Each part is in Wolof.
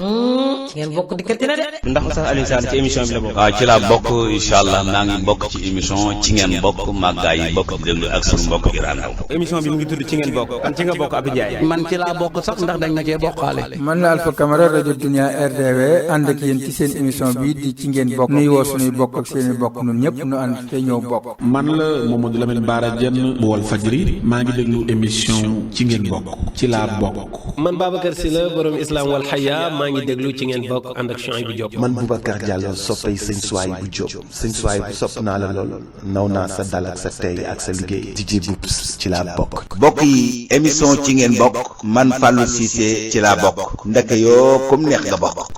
ci ngeen bokk dikkati na de. ndax Oustaz Alioune Sall ci émission bi la bokk. waaw ci laa bokk incha allah maa ngi bokk ci émission ci ngeen bokk màggaa yi bokk di déglu ak sunu mbokk Iran Ndaw. émission bi mu ngi tudd ci ngeen bokk kan ci nga bokk Abdou Ndiaye. man ci laa bokk sax ndax dañ na cee bokkaale. man la Alpha Camara rajo Dunia RTV ànd ak yéen ci seen émission bi di ci ngeen bokk nuy woo suñuy bokk ak seeni bokk nun ñëpp nu ànd te ñoo bokk. man la Mamadou Lamine Bara Diène bu Walfadjri maa ngi déglu émission ci ngeen bokk ci laa bokk. man Babacar Sylla borom Islam wal Haya maa ngi déglu ci ngeen bokk ànd ak Chouaïbou Diop. man Boubacar Diallo soppay sëñ Chouaïbou Diop sëñ Chouaïbou sopp naa la lool naw naa sa dal ak sa tey ak sa liggéey DJ Boubs ci laa bokk. mbokk yi émission ci ngeen bokk man Fallou Cissé ci laa bokk ndeke yoo comme neex nga bokk.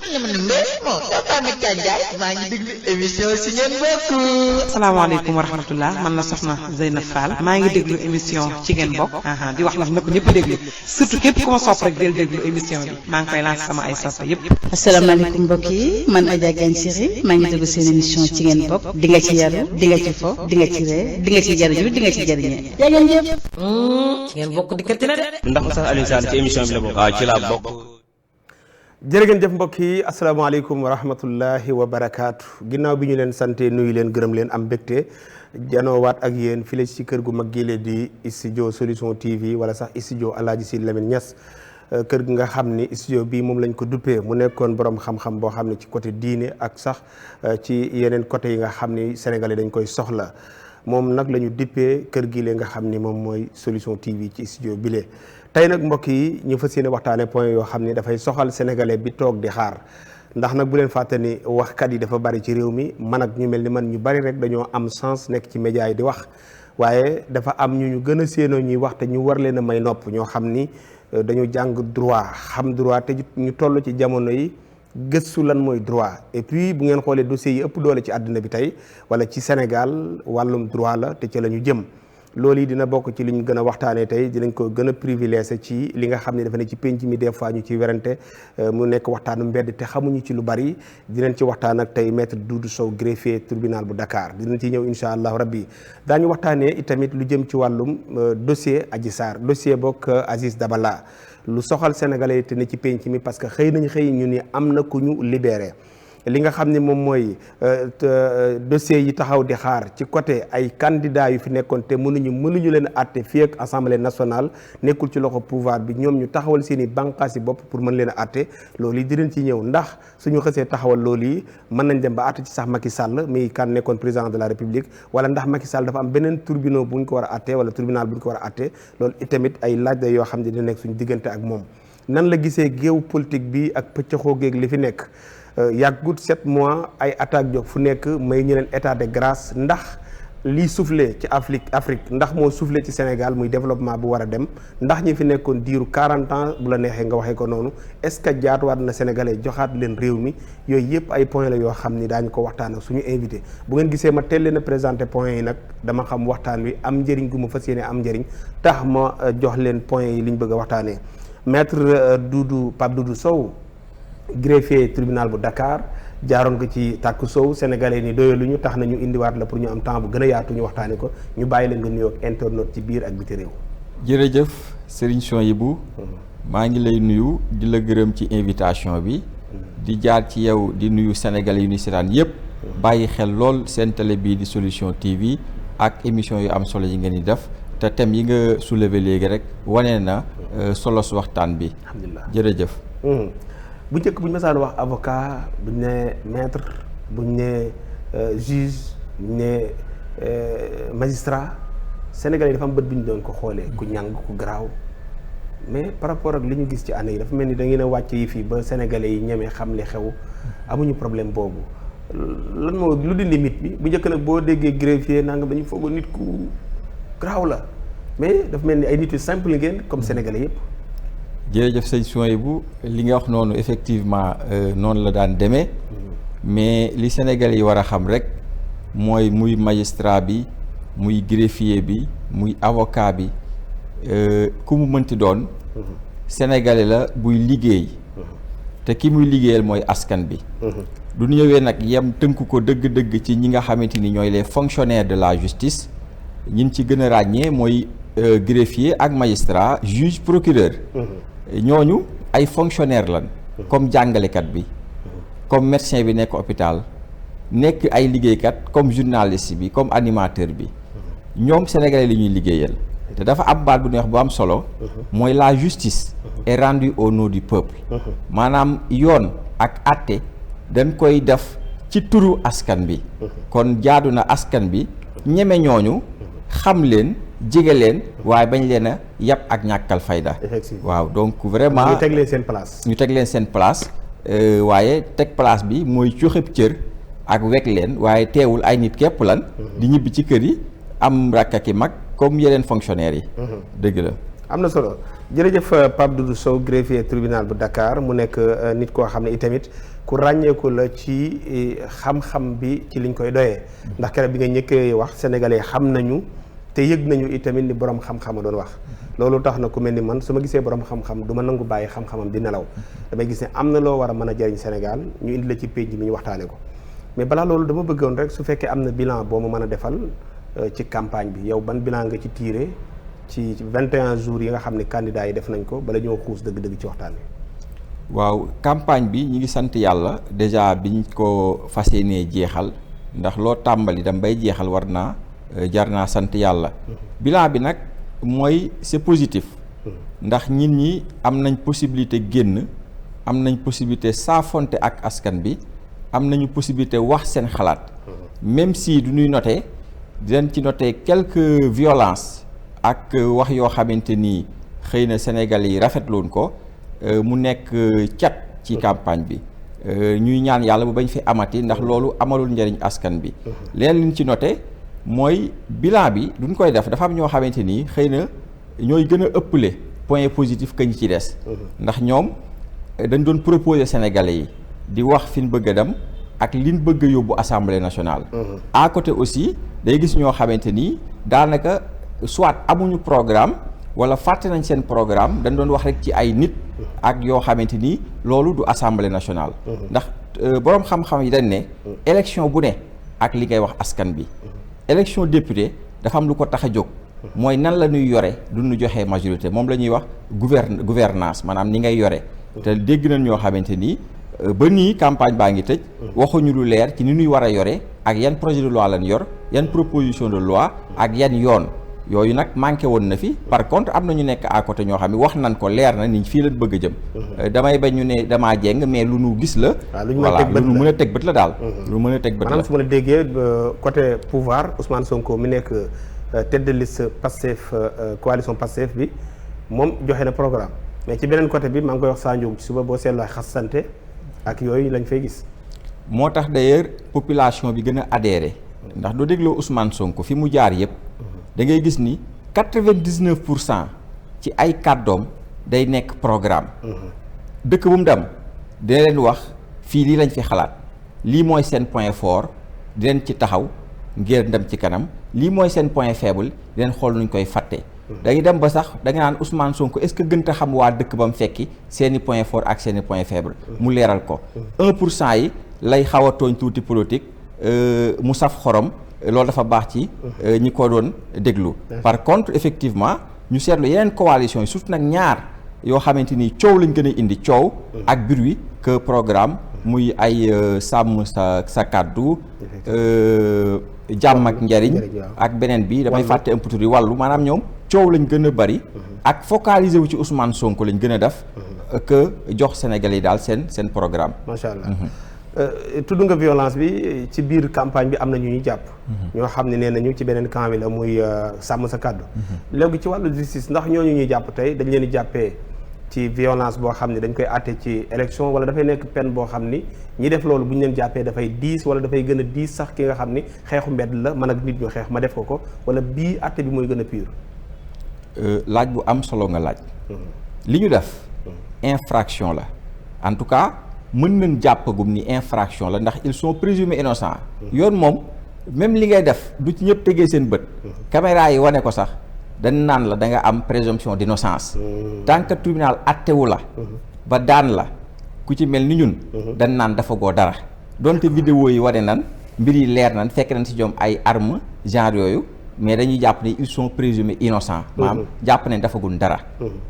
maa ngi déglu émission ci ngeen bokk. asalaamaaleykum wa rahmatullah man la soxna Zeynab Fall maa ngi déglu émission ci ngeen bokk di wax nag na ko ñëpp déglu surtout képp ku ma sopp rek del déglu émission bi maa ngi koy lancé sama ay soppe yëpp. asalaamaaleykum mbokk yi man Adja Gagne Siri maa ngi déglu seen émission ci ngeen bokk di nga ci yaru di nga ci fo di nga ci ree di nga ci jariñu di nga ci jariñee yaa ngeen jëf. ci ngeen bokk dikkati na de. ndax Oustaz Alioune Sall ci émission bi la bokk. waaw ci laa bokk. jërë ngeen jëf mbokk yi asalaamaaleykum wa rahmatullahi wa barakaatu ginnaaw bi ñu leen sante nuyu leen gërëm leen am mbégte janoowaat ak yéen file ci kër gu mag gi di studio Solution TV wala sax studio Alaaji Sidy Lamine Niass kër gi nga xam ni studio bii moom lañ ko duppee mu nekkoon borom xam-xam boo xam ne ci côté diine ak sax ci yeneen côté yi nga xam ni sénégalais dañ koy soxla moom nag la ñu duppee kër gi lee nga xam ni moom mooy Solution TV ci studio bile. tey nag mbokk yi ñu fas yéene waxtaane point yoo xam ni dafay soxal sénégalais bi toog di xaar ndax nag bu leen fàtte ni waxkat yi dafa bari ci réew mi man ak ñu mel ni man ñu bari rek dañoo am sens nekk ci média yi di wax waaye dafa am ñu gën a séenoo ñuy wax te ñu war leen a may nopp ñoo xam ni dañu jàng droit xam droit te ñu toll ci jamono yi gëstu lan mooy droit et puis bu ngeen xoolee dossiers yi ëpp doole ci àdduna bi tey wala ci Sénégal wàllum droit la te ci la ñu jëm loolu yi dina bokk ci li ñu gën a waxtaanee tey dinañ ko gën a privilégié ci li nga xam ne dafa ne ci penc mi des fois ñu ci werante mu nekk waxtaanu mbedd te xamuñu ci lu bari dinañ ci waxtaan ak tey maître Doudou Sow greffier tribunal bu Dakar dinañ ci ñëw incha allahu rabbi daañu waxtaanee itamit lu jëm ci wàllum dossier Adji Sarr dossier bokk Aziz Dabala lu soxal sénégalais te ne ci penc mi parce que xëy ñu ni am na ku ñu libéré li nga xam ne moom mooy dossier yi taxaw di xaar ci côté ay candidats yu fi nekkoon te mënuñu leen àtte fii ak assemblée nationale nekkul ci loxo pouvoir bi ñoom ñu taxawal seen i bànqaas yi bopp pour mën leen a àtte loolu yi dinañ ci ñëw ndax suñu xësee taxawal loolu yi mën nañ dem ba àtte ci sax Macky Sall mi kan nekkoon président de la République wala ndax Macky Sall dafa am beneen tribunal bu ñu ko war a àtte wala tribunal bu ñu ko war a àtte loolu itamit ay laaj la yoo xam ne dina nekk suñu diggante ak moom nan la gisee géew politique bi ak pëccëxoo géeg li fi nekk yàggut 7 mois ay attaque jóg fu nekk may ñu leen état de grâce ndax lii soufflé ci Afrique ndax moo soufflé ci Sénégal muy développement bu war a dem ndax ñi fi nekkoon diiru 40 ans bu la neexee nga waxee ko noonu est-ce que jaatuwaat na Sénégalais joxaat leen réew mi yooyu yëpp ay point la yoo xam ni daañu ko waxtaan ak suñu invité bu ngeen gisee ma teel leen a présenté point yi nag dama xam waxtaan wi am njëriñ gu ma fas yéene am njëriñ tax ma jox leen point yi li ñu bëgg a waxtaanee maître Pape Doudou Sow greffier tribunal bu Dakar jaaroon ko ci tàkku sow sénégalais ni doyaluñu tax nañu indiwaat la pour ñu am temps bu gën a yaatu ñu waxtaane ko ñu bàyyi leen nga nuyoo ak internaute ci biir ak biti réew. jërëjëf Serigne Chouaïbou maa ngi lay nuyu di la gërëm ci invitation bi di jaar ci yow di nuyu sénégalais yu ni seetaan yëpp bàyyi xel lool seen télé bii di Solution TV ak émission yu am solo yi ngeen di def te thème yi nga soulever léegi rek wane na solos waxtaan bi. alhamdulilah jërëjëf. bu njëkk bu ñu mësaan wax avocat bu ñu nee maître bu ñu nee juge bu ñu nee magistrat sénégalais yi dafa am bët bu ñu doon ko xoolee ku ñàng ku garaaw mais par rapport ak li ñu gis ci année yi dafa mel ni da ngeen a wàcc yi fii ba sénégalais yi ñemee xam li xew amuñu problème boobu lan moo lu di limite bi bu njëkk nag boo déggee greffier nanga dañu foogoo nit ku garaaw la mais dafa mel ni ay nit yu simple ngeen comme sénégalais yëpp. jërëjëf sëñ Chouaïbou li nga wax noonu effectivement noonu la daan demee mais li Sénégalais yi war a xam rek mooy muy magistrat bi muy greffier bi muy avocat bi ku mu mënti doon Sénégalais la buy liggéey te ki muy liggéeyal mooy askan bi du ñëwee nag yem tënk ko dëgg-dëgg ci ñi nga xamante ni ñooy les fonctionnaires de la justice ñin ci gën a ràññee mooy greffier ak magistrat juge procureur ñooñu ay fonctionnaire lan comme jàngalekat bi comme médecin bi nekk hôpital nekk ay liggéeykat comme journaliste bi comme animateur bi ñoom sénégalais li ñuy liggéeyal te dafa am baat bu ñuy wax bu am solo mooy la justice est rendue au nom du peuple maanaam yoon ak àtte dañ koy def ci turu askan bi kon jaadu na askan bi ñeme ñooñu xam leen jege leen waaye bañ leen a yàpp ak ñàkkal fayda waaw donc vraiment ñu teg leen seen place ñu teg leen seen place waaye teg place bi mooy joxeb cër ak wekk leen waaye teewul ay nit képp lan di ñibbi ci kër yi am rakk ki mag comme yeneen fonctionnaires yi dëgg la am na solo jërëjëf Pape Doudou Sow greffier tribunal bu Dakar mu nekk nit koo xam ne itamit ku ràññeeku la ci xam-xam bi ci liñ koy doyee ndax keroog bi nga ñëkkee wax sénégalais xam nañu te yëg nañu itamit ni borom xam-xam a doon wax loolu tax na ku mel ni man su ma gisee borom xam-xam du ma nangu bàyyi xam-xamam di nelaw damay gis ne am na loo war a mën a jëriñ Sénégal ñu indi la ci pénc mi ñu waxtaane ko mais balaa loolu dama bëggoon rek su fekkee am na bilan boo ma mën a defal ci campagne bi yow ban bilan nga ci tiré ci 21 jours yi nga xam ne candidats yi def nañ ko bala ñoo xuus dëgg-dëgg ci waxtaan wi. waaw campagne bi ñi ngi sant yàlla déjà biñ ko fas yéenee jeexal ndax loo tàmbali dam bay jeexal war naa jar naa sant yàlla bilan bi nag mooy c'est positif ndax nit ñi am nañ possibilité génn am nañ possibilité saafonte ak askan bi am nañu possibilité wax seen xalaat même si du ñuy noter dinañ ci noter quelques violences ak wax yoo xamante ni xëy na Sénégalais yi rafetluwoon ko mu nekk cat ci campagne bi ñuy ñaan yàlla bu bañ fi amati ndax loolu amalul njëriñ askan bi leen liñ ci noter mooy bilan bi duñ koy def dafa am ñoo xamante ni xëy na ñooy gën a ëppale point positif que ñi ci des ndax ñoom dañ doon proposer Sénégalais yi di wax fi ñu bëgg a dem ak liñ bëgg a yóbbu assemblée nationale à côté aussi day gis ñoo xamante ni daanaka soit amuñu programme wala fàtte nañ seen programme dañ doon wax rek ci ay nit ak yoo xamante ni loolu du assemblée nationale ndax boroom xam-xam yi dañ ne élection bu ne ak li ngay wax askan bi élection député dafa am lu ko tax a jóg mooy nan la ñuy yore du ñu joxee majorité moom la ñuy wax gouvernance maanaam ni ngay yore te dégg nañ ñoo xamante ni ba nii campagne baa ngi tëj waxuñu lu leer ci ni ñuy war a yore ak yan projet de loi lañ yor yan proposition de loi ak yan yoon yooyu nag manqué woon na fi par contre am na ñu nekk à côté ñoo xam ne wax nañ ko leer na ni fii lañ bëgg a jëm damay bañ ñu ne damaa jeng mais lu nu gis la voilà lu nu mën a teg bët la daal lu mën a teg bët la maanaam su ma la déggee côté pouvoir Ousmane Sonko mi nekk tête de liste Pastef coalition Pastef bi moom joxe na programme mais ci beneen côté bi maa ngi koy wax Sandiou ci suba boo seetloo xasante ak yooyu lañ fay gis moo tax d'ailleurs population bi gën a adhéré ndax doo dégloo Ousmane Sonko fi mu jaar yëpp da ngay gis ni 99% ci ay kàddoom day nekk programme dëkk bu mu dem dina leen wax fii lii lañ fi xalaat lii mooy seen point fort di leen ci taxaw ngir dem ci kanam lii mooy seen point faible di leen xool nuñ koy fàtte dañuy dem ba sax da nga naan Ousmane Sonko est-ce que gën a xam waa dëkk ba mu fekki seeni point fort ak seeni point faible mu leeral ko 1% yi lay xaw a tooñ tuuti politique mu saf xorom loolu dafa baax ci ñi ko doon déglu par contre effectivement ñu seetlu yeneen coalition yi surtout nag ñaar yoo xamante ni coow lañ gën a indi coow ak bruit que programme muy ay sàmm sa kàddu jàmm ak njariñ ak beneen bi damay fàtte un peu tuuti wàllu maanaam ñoom coow lañ gën a bari ak focaliser wu ci Ousmane Sonko lañ gën a def que jox Sénégalais yi daal seen programme macha allah tudd nga violence bi ci biir campagne bi am na ñu ñuy jàpp ñoo xam ne nee nañu ci beneen camp bi la muy sàmm sa kàddu léegi ci wàllu justice ndax ñooñu ñuy jàpp tey dañ leen di jàppee ci violence boo xam ne dañ koy àtte ci élection wala dafay nekk peine boo xam ni ñi def loolu bu ñu leen jàppee dafay diis wala dafay gën a diis sax ki nga xam ni xeexu mbedd la man ak nit ñu xeex ma def ko wala bii àtte bi mooy gën a pur laaj bu am solo nga laaj li ñu def infraction la en tout cas mën nañ jàppagum ni infraction la ndax ils sont présumés innocents yoon moom même li ngay def du ci ñëpp tegee seen bët caméra yi wane ko sax dañ naan la da nga am présomption d'innocence tant que tribunal attewu la ba daan la ku ci mel ni ñun dañ naan dafa goo dara donte vidéo yi wane nan mbir yi leer nan fekk nañ ci ñoom ay armes genre yooyu mais dañuy jàpp ne ils sont présumés innocents maanaam jàpp ne dafa gun dara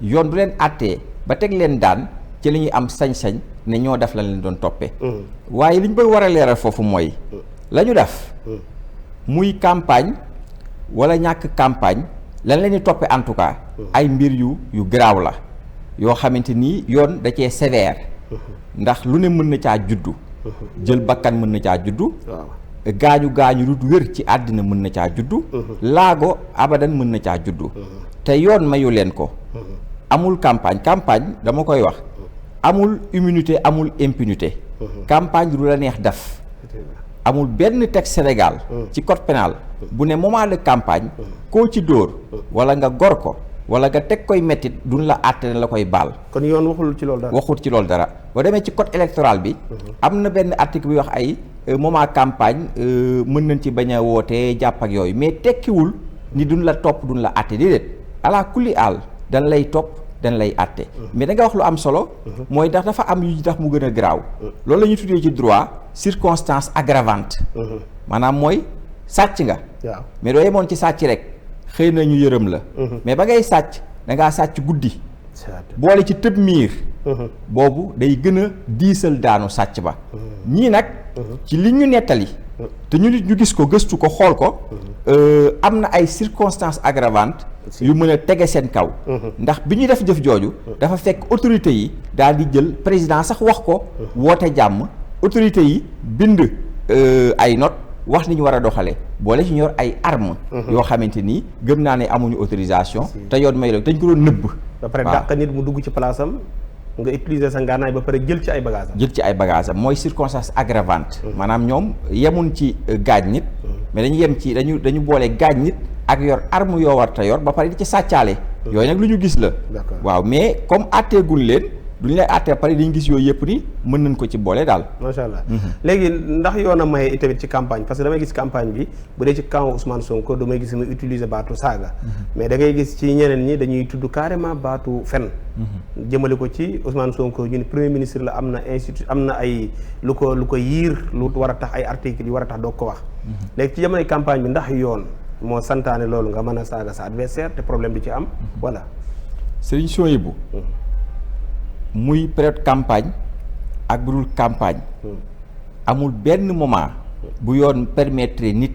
yoon du leen attee ba teg leen daan ci la ñuy am sañ-sañ ne ñoo def lañ leen doon toppee. waaye li ñu bëgg war a leeral foofu mooy la ñu def muy campagne wala ñàkk campagne lan la ñuy toppee en tout cas ay mbir yu garaaw la yoo xamante ni yoon da cee sévère ndax lu ne mën na caa juddu jël bakkan mën na caa juddu gaañu lu wér ci àddina mën na caa juddu laago abadan mën na caa juddu te yoon mayu leen ko amul campagne dama koy wax amul immunité amul impunité campagne lu la neex def amul benn texte Sénégal ci code pénal bu ne moment de campagne koo ci dóor wala nga gor ko wala nga teg koy mettit duñ la àtte ne la koy baal. kon yoon waxul ci loolu dara boo demee ci code électoral bi am na benn article bi wax ay moment campagne mën nañ ci bañ a wootee jàpp ak yooyu mais tekkiwul ni duñ la topp duñ la àtte déedéet ala kulli àll dañ lay topp dañ lay àtte mais da nga wax lu am solo mooy ndax dafa am yu tax mu gën a garaaw loolu la ñuy tuddee ci droit circonstance aggravante maanaam mooy sàcc nga mais doo yemoon ci sàcc rek xëy na ñu yërëm la mais ba ngay sàcc da ngaa sàcc guddi boole ci tëb miir boobu day gën a diisal daanu sàcc ba ñii nag ci li ñu nettali te ñu nit ñu gis ko gëstu ko xool ko am na ay circonstances aggravantes yu mën a tege seen kaw ndax bi ñuy def jëf jooju dafa fekk autorités yi daal di jël président sax wax ko woote jàmm autorités yi bind ay note wax ni ñu war a doxale boole ci ñor ay armes yoo xamante ni gëm naa ne amuñu autorisation te yoon may la dañ ko doon nëbb ba pare dàq nit mu dugg ci place am nga utiliser sa ngànnaay ba pare jël ci ay bagages mooy circonstance aggravante maanaam ñoom yemun ci gaañ nit mais dañu yem ci dañu boole gaañ nit ak yor arme yoo war ta yor ba pare di ci sàccaale yooyu nag lu ñu gis la waaw mais comme àtteegul leen duñu lay àttee pare dañu gis yooyu yëpp ni mën nañ ko ci boole daal macha allah léegi ndax yoon a maye itamit ci campagne parce que damay gis campagne bi bu dee ci camp Ousmane Sonko damay gis mu utiliser baatu saaga mais da ngay gis ci ñeneen ñi dañuy tudd carrément baatu fen jëmale ko ci Ousmane Sonko ñu ne premier ministre la am na am na ay lu ko yiir lu war a tax ay articles yu war a tax doog ko wax léegi ci jamonoy campagne bi ndax yoon moo santaane loolu nga mën a saaga sa adversaire te problème du ci am voilà Serigne Souhaïbou muy période campagne ak bu dul campagne amul benn moment bu yoon permettre nit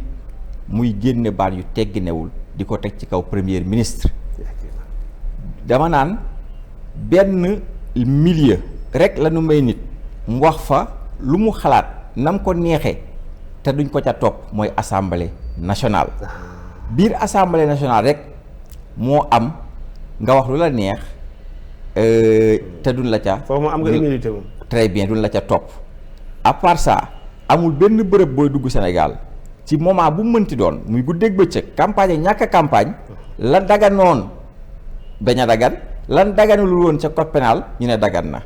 muy génne baat yu tegginewul di ko teg ci kaw premier ministre dama naan benn milieu rek la nu may nit mu wax fa lu mu xalaat nam ko neexee te duñ ko ca topp mooy assemblée nationale biir assemblée nationale rek moo am nga wax lu la neex te duñ la ca foofu am nga immunité moom très bien duñ la ca topp à part ça amul benn bërëb booy dugg Sénégal ci moment bu mënti doon muy guddeeg bëccëg campagne ñàkk campagne la daganoon bañ a dagan lan daganul woon ca code pénal ñu ne dagan na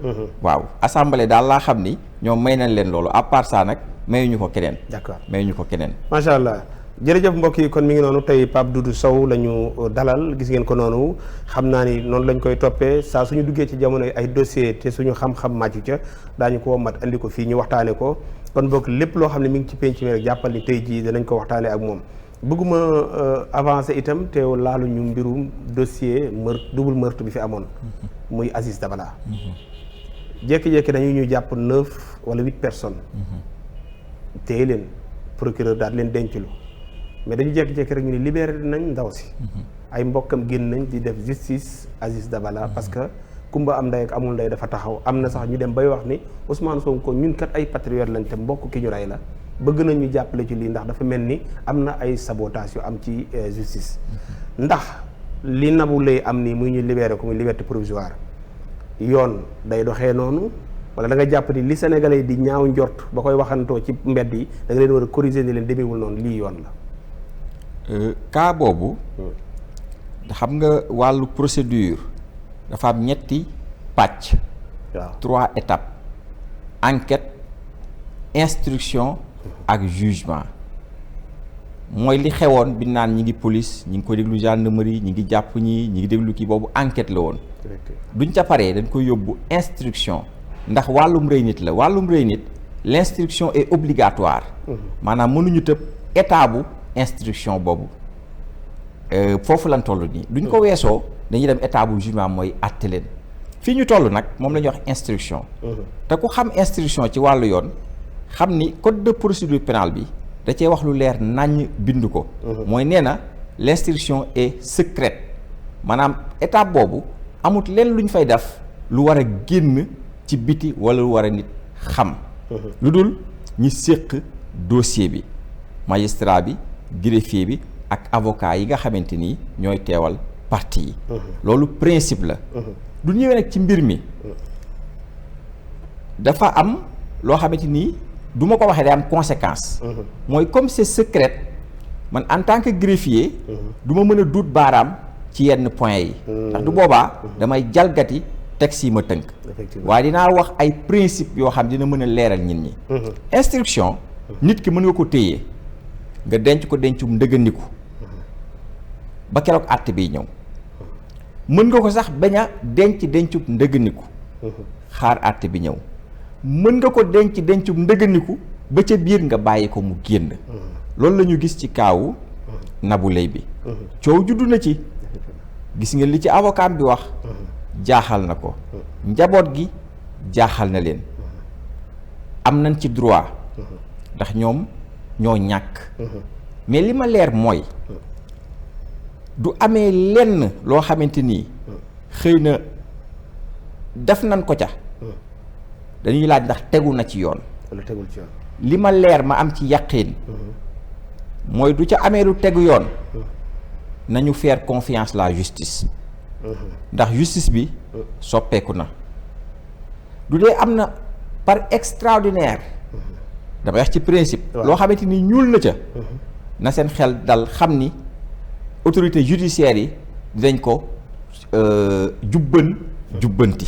waaw assemblée daal laa xam ni ñoom may nañ leen loolu à part ça nag mayuñu ko keneen d'accord mayuñu ko keneen macha allah jërëjëf mbokk yi kon mi ngi noonu tey Pape Doudou Sow la ñu dalal gis ngeen ko noonu xam naa ni noonu lañ koy toppee saa suñu duggee ci jamono ay dossier te suñu xam-xam màccu ca daañu ko mat andi ko fii ñu waxtaane ko kon bokk lépp loo xam ne mi ngi ci penc mi rek jàppal ni tey jii danañ ko waxtaane ak moom bëgguma avancer itam te laaluñu mbirum dossier double meurtre bi fi amoon muy Aziz Dabala jékki-jékki dañu ñu jàpp 9 wala 8 personnes téye leen procureur daal leen denclu mais dañu jékki-jékki rek ñu ne libéré nañ ndaw si ay mbokkam génn nañ di def justice Aziz Dabala parce que kumba am ndey ak amul ndey dafa taxaw am na sax ñu dem bay wax ni Ousmane Sonko ñun kat ay patriote lañ te mbokk ki ñu rey la bëgg nañ ñu jàppale ci lii ndax dafa mel ni am na ay sabotage yu am ci justice ndax li Nabou Leye am nii muy ñu libéré ko muy liberté provisoire yoon day doxee noonu wala da nga jàpp ni li Sénégalais di ñaaw njort ba koy waxantoo ci mbedd yi da nga leen war a corriger ni leen demeewul noonu lii yoon la cas boobu xam nga wàllu procédure dafa am ñetti pàcc waaw 3 étapes enquête instruction ak jugement mooy li xewoon bi naan ñi ngi police ñi ngi ko déglu gendarmerie ñi ngi jàpp ñi ngi déglu kii boobu enquête la woon duñ ca paree dañ koy yóbbu instruction ndax wàllum rëy nit la wàllum rëy nit l'instruction est obligatoire maanaam mënuñu tëb état bu instruction boobu foofu lan toll nii duñ ko weesoo dañuy dem état bu jugement mooy àtte leen fii ñu toll nag moom la ñuy wax instruction. te ku xam instruction ci wàllu yoon xam ni code de procédure pénale bi da cee wax lu leer naññ bind ko. mooy nee na l'instruction est secrète maanaam étape boobu amut leen lu ñu fay def lu war a génn ci biti wala lu war a nit xam. lu dul ñi séq dossier bi magistrat bi greffier bi ak avocat yi nga xamante ni ñooy teewal partie yi. loolu principe la. du ñëwee nag ci mbir mi dafa am loo xamante ni du ma ko waxee day am conséquence. mooy comme c'est secret man en tant que greffier. du ma mën a duut baaraam ci yenn points yi. ndax du boobaa damay jalgati texte yi ma tënk. waaye dinaa wax ay principe yoo xam dina mën a leeral nit ñi. instruction nit ki mën nga ko téye nga denc ko dencum ndëgëndiku ba keroog àtte bi ñëw. mën nga ko sax bañ a denc dencub ndëgëniku xaar àtte bi ñëw mën nga ko denc dencub ndëgëniku ba ca biir nga bàyyi ko mu génn. loolu la ñu gis ci kaawu Nabou Leye bi. coow juddu na ci gis nga li ci avocat bi wax jaaxal na ko njaboot gi jaaxal na leen am nañ ci droit ndax ñoom ñoo ñàkk mais li ma leer mooy. du amee lenn loo xamante ni xëy na def nañ ko ca dañuy laaj ndax tegu na ci yoon. wala tegul ci yoon. li ma leer ma am ci yàqin mooy du ca amee lu tegu yoon nañu faire confiance la justice ndax justice bi soppeeku na du dee am na par extraordinaire damay wax ci principe. loo xamante ni ñuul na ca na seen xel dal xam ni. autorité judiciaire yi dinañ ko jubbanti.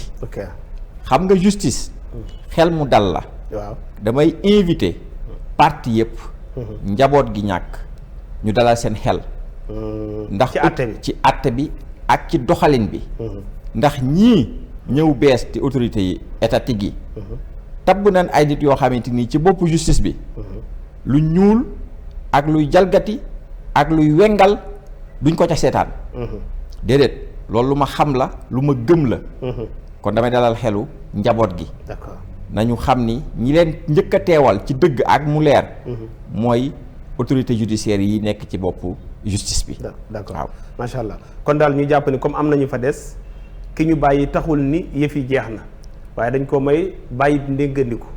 xam nga justice xel mu dal la. waaw damay invité parti yëpp. njaboot gi ñàkk ñu dalal seen xel. ndax ci àtte bi ak ci doxalin bi. ndax ñii ñëw bees ci autorité yi étatique yi. tabb nañ ay nit yoo xamante ni ci boppu justice bi. lu ñuul ak luy jalgati ak luy wengal. duñ ko ca seetaan. déedéet loolu lu ma xam la lu ma gëm la. kon damay dalal xelu njaboot gi. d'accord nañu xam ni ñi leen njëkk a teewal ci dëgg ak mu leer. mooy autorité judiciaire yi nekk ci boppu justice bi. d'accord waaw macha allah kon daal ñu jàpp ni comme am nañu fa des ki ñu bàyyi taxul ni yëf yi jeex na waaye dañ ko may bàyyi ndéggandiku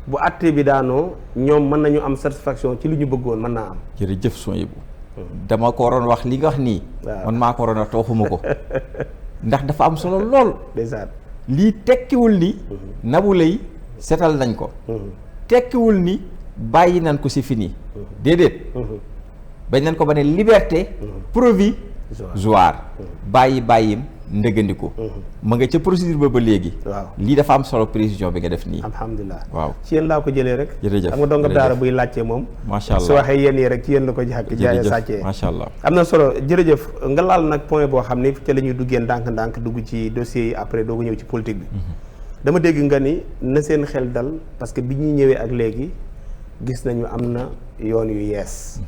bu àtte bi daanoo ñoom mën nañu am satisfaction ci li ñu bëggoon mën naa am. jërëjëf Sohaibou dama ko waroon wax li nga wax nii. man maa ko waroon a tooxuma ko. ndax dafa am solo lool. ndeysaan lii tekkiwul ni. Nabou Leye setal nañ ko. tekkiwul ni bàyyi nañ ko si fini. déedéet. bañ nañ ko ba ne liberté provisoire. bàyyim ndëgëndiku. ma nga ca procédure ba léegi. waaw lii dafa am solo précision bi nga def nii. alhamdulilah waaw ci yéen laa ko jëlee rek. jërëjëf xam nga dong daara buy laajte moom. macha allah su waxee yéen yi rek ci yéen la ko jàkk jaay sàccee. macha allah am na solo jërëjëf nga laal nag point boo xam ni ca la ñuy duggee ndànk-ndànk dugg ci dossiers yi après doo ko ñëw ci politique bi. dama dégg nga ni na seen xel dal parce que bi ñuy ñëwee ak léegi gis nañu am na yoon yu yees.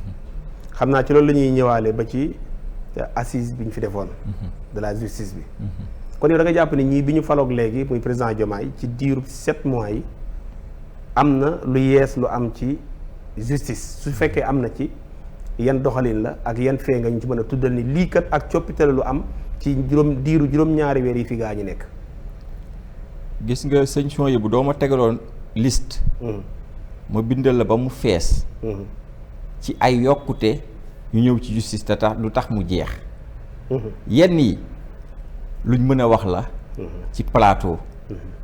xam naa ci loolu la ñuy ñëwaale ba ci assise bi ñu fi defoon. de la justice bi. kon yow da nga jàpp ni ñii bi ñu faloog léegi muy président Diomaye ci diiru 7 mois yi am na lu yees lu am ci justice su fekkee am na ci yan doxalin la ak yan fee nga ñu ci mën a tuddal ni lii kat ak coppite la lu am ci juróom-ñaari weer yi fi gaa ñu nekk. gis nga sëñ Sohaibou doo ma tegaloon liste. ma bindal la ba mu fees. ci ay yokkute ñu ñëw ci justice te tax lu tax mu jeex. yenn yi luñ mën a wax la. ci plateau.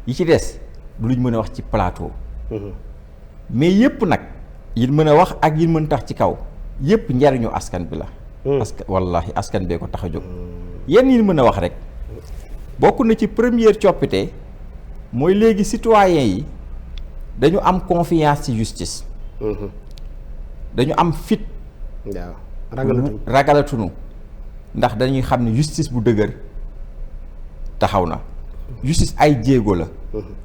yi ci des du luñ mën a wax ci plateau. mais yépp nag yin mën a wax ak yin mën tax ci kaw yépp njariñu askan bi la. wallahi askan bee ko tax a jóg. yenn yi mën a wax rek bokk na ci première coppite mooy léegi citoyens yi dañu am confiance ci justice. dañu am fit. waaw ragalatunu ndax dañuy xam ne justice bu dëgër taxaw na. justice ay jéego la.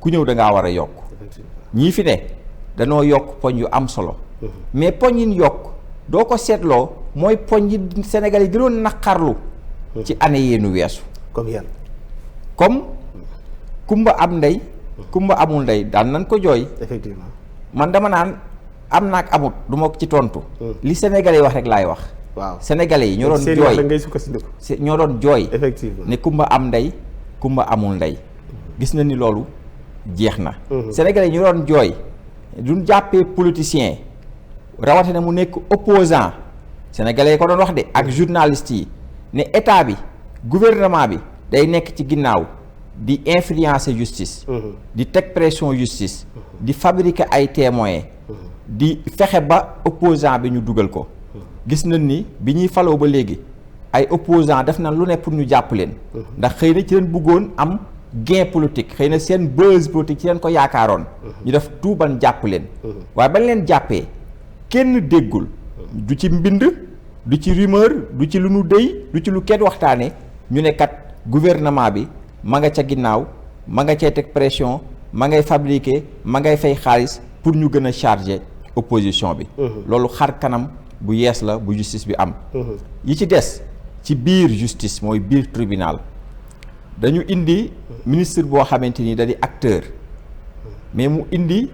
ku ñëw da ngaa war a yokk. ñii fi ne danoo yokk poñ yu am solo. mais poñ yi ñu yokk doo ko seetloo mooy poñ yi Sénégal yi gënoon naqarlu. ci année yee nu weesu. comme yan. comme kumba am ndey kumba amul ndey daan nañ ko jooy. effectivement man dama naan am naak amut du ma ci tontu. li sénégalais yi wax rek laay wax. waaw sénégalais yi ñoo doon jooy ngay sukkandiku. ñoo doon jooy. effectivement ne kumba am ndey kumba amul ndey gis na ni loolu jeex na. sénégalais yi ñoo doon jooy duñ jàppee politicien rawatina mu nekk opposant sénégalais yi ko doon wax de ak journaliste yi ne état bi gouvernement bi day nekk ci ginnaaw di influencer justice. di teg pression justice. di fabriquer ay témoins. di fexe ba opposant bi ñu dugal ko. gis nañ ni bi ñuy faloo ba léegi ay opposant def na lu ne pour ñu jàpp leen. ndax xëy na ci leen bëggoon am gain politique xëy na seen buzz politique ci leen ko yaakaaroon. ñu def tout ban jàpp leen. waaye bañ leen jàppee kenn déggul. du ci mbind du ci rumeur du ci lu nu déy du ci lu kenn waxtaane ñu ne kat gouvernement bi ma nga ca ginnaaw ma nga cay teg pression ma ngay fabriquer ma ngay fay xaalis pour ñu gën a charger opposition bi. loolu xar kanam bu yees la bu justice bi am. yi ci des ci biir justice mooy biir tribunal dañu indi ministre boo xamante ni da di acteur mais mu indi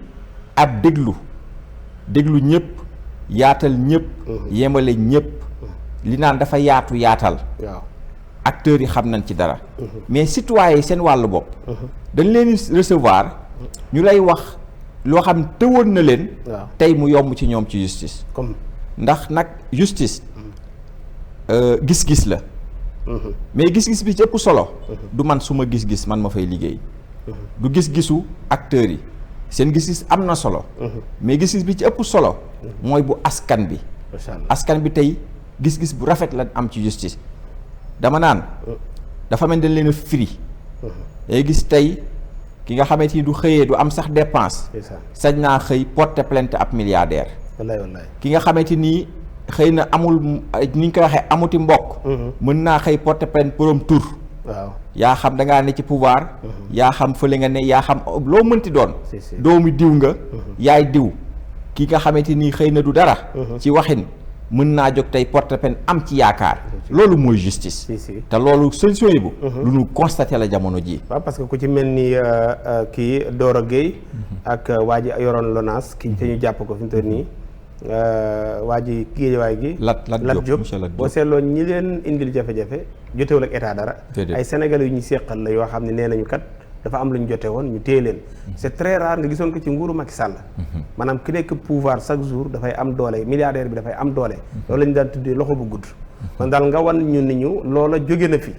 ab déglu ñëpp yaatal ñëpp. yemale ñëpp li naan dafa yaatu yaatal. waaw acteurs yi xam nañ ci dara. mais citoyens yi seen wàllu bopp. dañ leen recevoir ñu lay wax loo xam tëwoon na leen. tey mu yomb ci ñoom ci justice. comme ndax nag justice gis-gis la. mais gis-gis bi ci ëpp solo. du man suma gis-gis man ma fay liggéey. du gis-gisu acteurs yi seen gis-gis am na solo. mais gis-gis bi ci ëpp solo. mooy bu askan bi. askan bi tey gis-gis bu rafet la am ci justice. dama naan dafa mel dañ leen a firi. day gis tey ki nga xamante ni du xëyee du am sax dépense. sañ naa xëy porter plainte ab milliardaire. wallaay wallaay ki nga xamante ni xëy na amul ni ñu koy waxee amuti mbokk. mën naa xëy porter plainte borom tur. waaw yaa xam da ngaa ne ci pouvoir. yaa xam fële nga ne yaa xam loo mënti doon. doomu diw nga. yaay diw ki nga xamante ni xëy na du dara. ci waxin mën naa jóg tey porter plainte am ci yaakaar. loolu mooy justice. te loolu solution yi bu. lu nu constaté la jamono ji. waaw parce que ku ci mel ni kii Doro Gueye. ak waa ji yoroon Lonaas ki te ñu jàpp ko fi mu toll nii. waa ji géejawaay gi. Lat Diop boo seetloo ñi leen indil jafe-jafe jotewul ak état dara. ay sénégalais yu ñu seqal la yoo xam ne nee nañu kat dafa am lu ñu jote woon ñu téye leen. c'est très rare nga gisoon ko ci nguuru Macky Sall. maanaam ki nekk pouvoir chaque jour dafay am doole milliardaire bi dafay am doole. loolu la ñu daan tuddee loxo bu gudd. man daal nga wan ñu ni ñu loola jóge na fi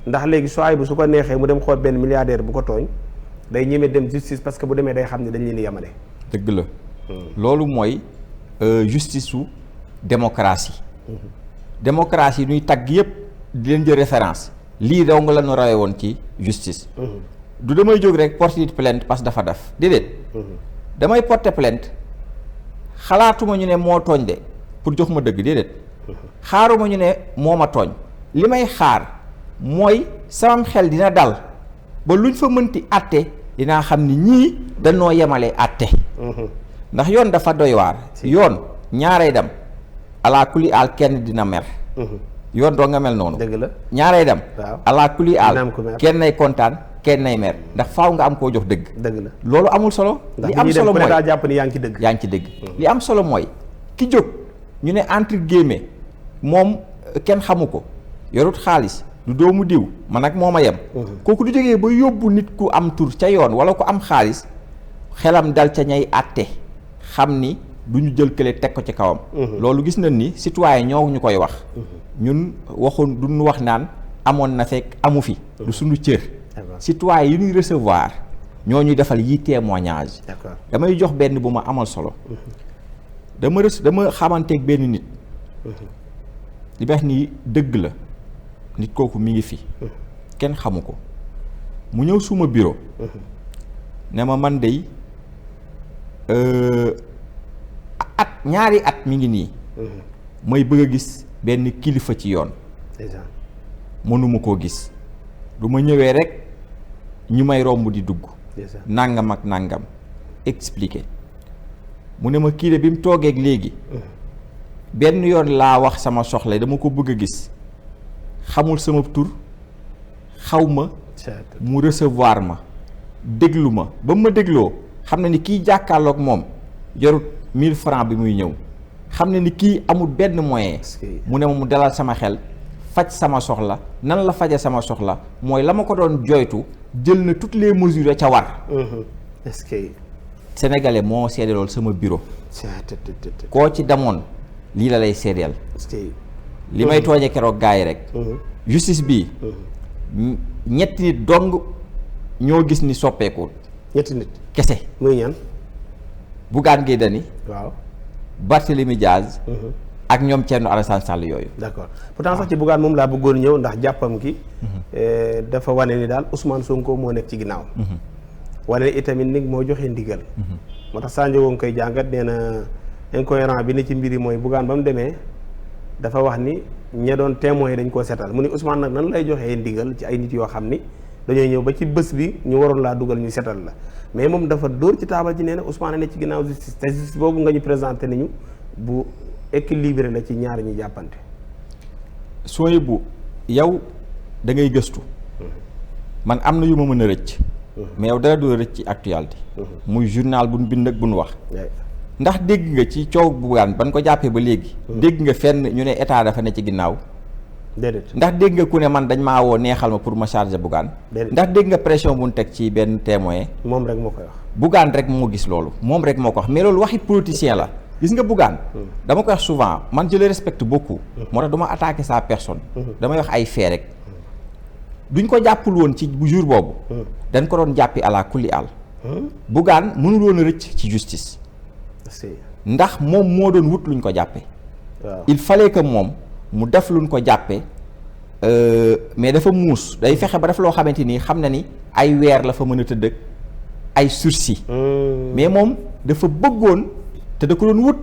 ndax léegi sooy bu su ko neexee mu dem xool benn milliardaire bu ko tooñ day ñeme dem justice parce que bu demee day xam ne dañ leen di yemale. dëgg la. loolu mooy. justice su démocratie. démocratie ñuy tagg yëpp di leen jël référence lii daw nga la ñu rawee woon ci justice. du damay jóg rek porter plainte parce que dafa def déedéet. damay porter plainte xalaatuma ñu ne moo tooñ de pour jox ma dëgg déedéet. xaaruma ñu ne moo ma tooñ li may xaar mooy samam xel dina dal ba luñ fa mënti àtte dinaa xam ni ñii dañoo yemale àtte. ndax yoon dafa doy waar. yoon ñaaree dem ala kuli aal kenn dina mer. yoon doo nga mel noonu. dëgg la ñaaree dem. waaw ala kuli aal kenn nay kontaan kenn nay mer ndax faaw nga am koo jox dëgg. dëgg la loolu amul solo. li am solo mooy daa jàpp ni yaa ngi ci dëgg. yaa ngi ci dëgg. li am solo mooy ki jóg ñu ne entre guillemets moom kenn xamu ko yorut xaalis du doomu diw man ak moom a yem. kooku du jógee ba yóbbu nit ku am tur ca yoon wala ku am xaalis xelam dal ca ñay àtte. xam ni du ñu jël kële teg ko ci kawam. loolu gis nañ ni citoyen ñoo ñu koy wax. ñun waxoon du ñu wax naan amoon na fekk amu fi. du suñu cër. citoyen yi ñuy recevoir ñoo ñuy defal yi témoignage. damay jox benn bu ma amal solo. dama xamanteeg benn nit. li wax ni dëgg la nit kooku mi ngi fi. kenn xamu ko mu ñëw suma bureau. ne ma man dey ñaari at mi ngi nii. may bëgg a gis benn kilifa ci yoon. mënuma koo gis du ma ñëwee rek ñu may romb di dugg. nangam ak nangam expliquer mu ne ma kii de bi mu toogeeg léegi. benn yoon laa wax sama soxla dama ko bëgg a gis xamul sama tur xaw ma mu recevoir ma déglu ma ba ma dégloo xam na ni kii jàkkaarloog moom jarut 1000 francs bi muy ñëw xam ne ni kii amul benn moyen mu ne ma mu dalal sama xel faj sama soxla nan la faje sama soxla mooy la ma ko doon joytu jël na toutes les mesures ca war. est-ce que sénégalais moo seede loolu sama bureau koo ci demoon lii la lay seedeel li may tooñe keroog gars yi rek justice bii ñetti nit dong ñoo gis ni soppeeku ñetti nit kese muy ñan Bougane Gueye Dany waaw Barthélémy Diaz ak ñoom Thierno Alassane Sall yooyu. d'accord pourtant sax ci Bougane moom laa bëggoon ñëw ndax jàppam gi dafa wane ni daal Ousmane Sonko moo nekk ci ginnaaw wane ni itamit nit moo joxe ndigal moo tax Sandio woo ngi koy jàngat nee na incohérent bi ne ci mbir yi mooy Bougane ba mu demee dafa wax ni ña doon témoin yi dañ koo seetal mu ni Ousmane nag nan lay joxee ndigal ci ay nit yoo xam ni dañoo ñëw ba ci bés bi ñu waroon laa dugal ñu seetal la mais moom dafa dóor ci taabal ji nee na Ousmane ne ci ginnaaw justice te justice boobu nga ñu présenté nañu bu équilibré la ci ñaar ñi jàppante. sooy bu yow da ngay gëstu man am na yu ma mën a rëcc mais yow dara doo rëcc ci actualité muy journal buñ bind ak buñ wax ndax dégg nga ci coow Bougane ban ko jàppee ba léegi dégg nga fenn ñu ne état dafa ne ci ginnaaw déedéet ndax dégg nga ku ne man dañ maa woo neexal ma pour ma charger Bougane ndax dégg nga pression bu ñu teg ci benn témoin moom rek moo koy wax Bougane rek moo gis loolu moom rek moo ko wax mais loolu waxi politicien la gis nga Bougane dama koy wax souvent man je le respecte beaucoup moo tax du ma attaquer sa personne damay wax ay fait rek duñ ko jàppul woon ci bu jour boobu dañ ko doon jàppi à la kulli àll Bougane mënul woon a rëcc ci justice ndax moom moo doon wut luñ ko jàppe il fallait que moom mu def luñ ko jàppe mais dafa muus day fexe ba def loo xamante ni xam na ni ay weer la fa mën a tëdd ay sursis mais moom dafa bëggoon te da ko doon wut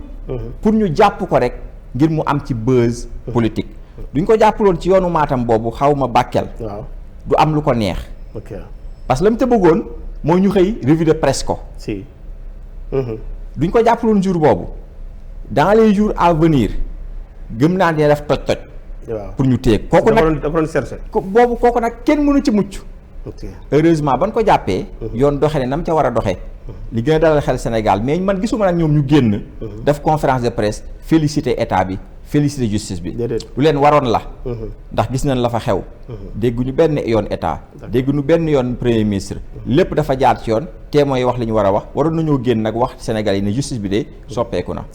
pour ñu jàpp ko rek ngir mu am ci buzz politique duñ ko jàppaloon ci yoonu Matam boobu xaw ma Bakel du am lu ko neex parce que la mu te bëggoon mooy ñu xëy revue de presse ko duñ ko jàppaloon jour boobu dans les jours à venir gëm naa dina def toj pour ñu téye kooku nag boobu kooku nag kenn mënu ci mucc heureusement ban ko jàppee yoon doxe ne nam ca war a doxe li gën a dalal xel Sénégal mais man gisuma nag ñoom ñu génn def conférence de presse féliciter état bi féliciter justice bi lu leen waroon la ndax gis nañ la fa xew dégguñu benn yoon état dégguñu benn yoon premier ministre lépp dafa jaar ci yoon témoins yi wax li ñu war a wax waroon nañoo génn nag wax Sénégal yi ne justice bi de soppeeku na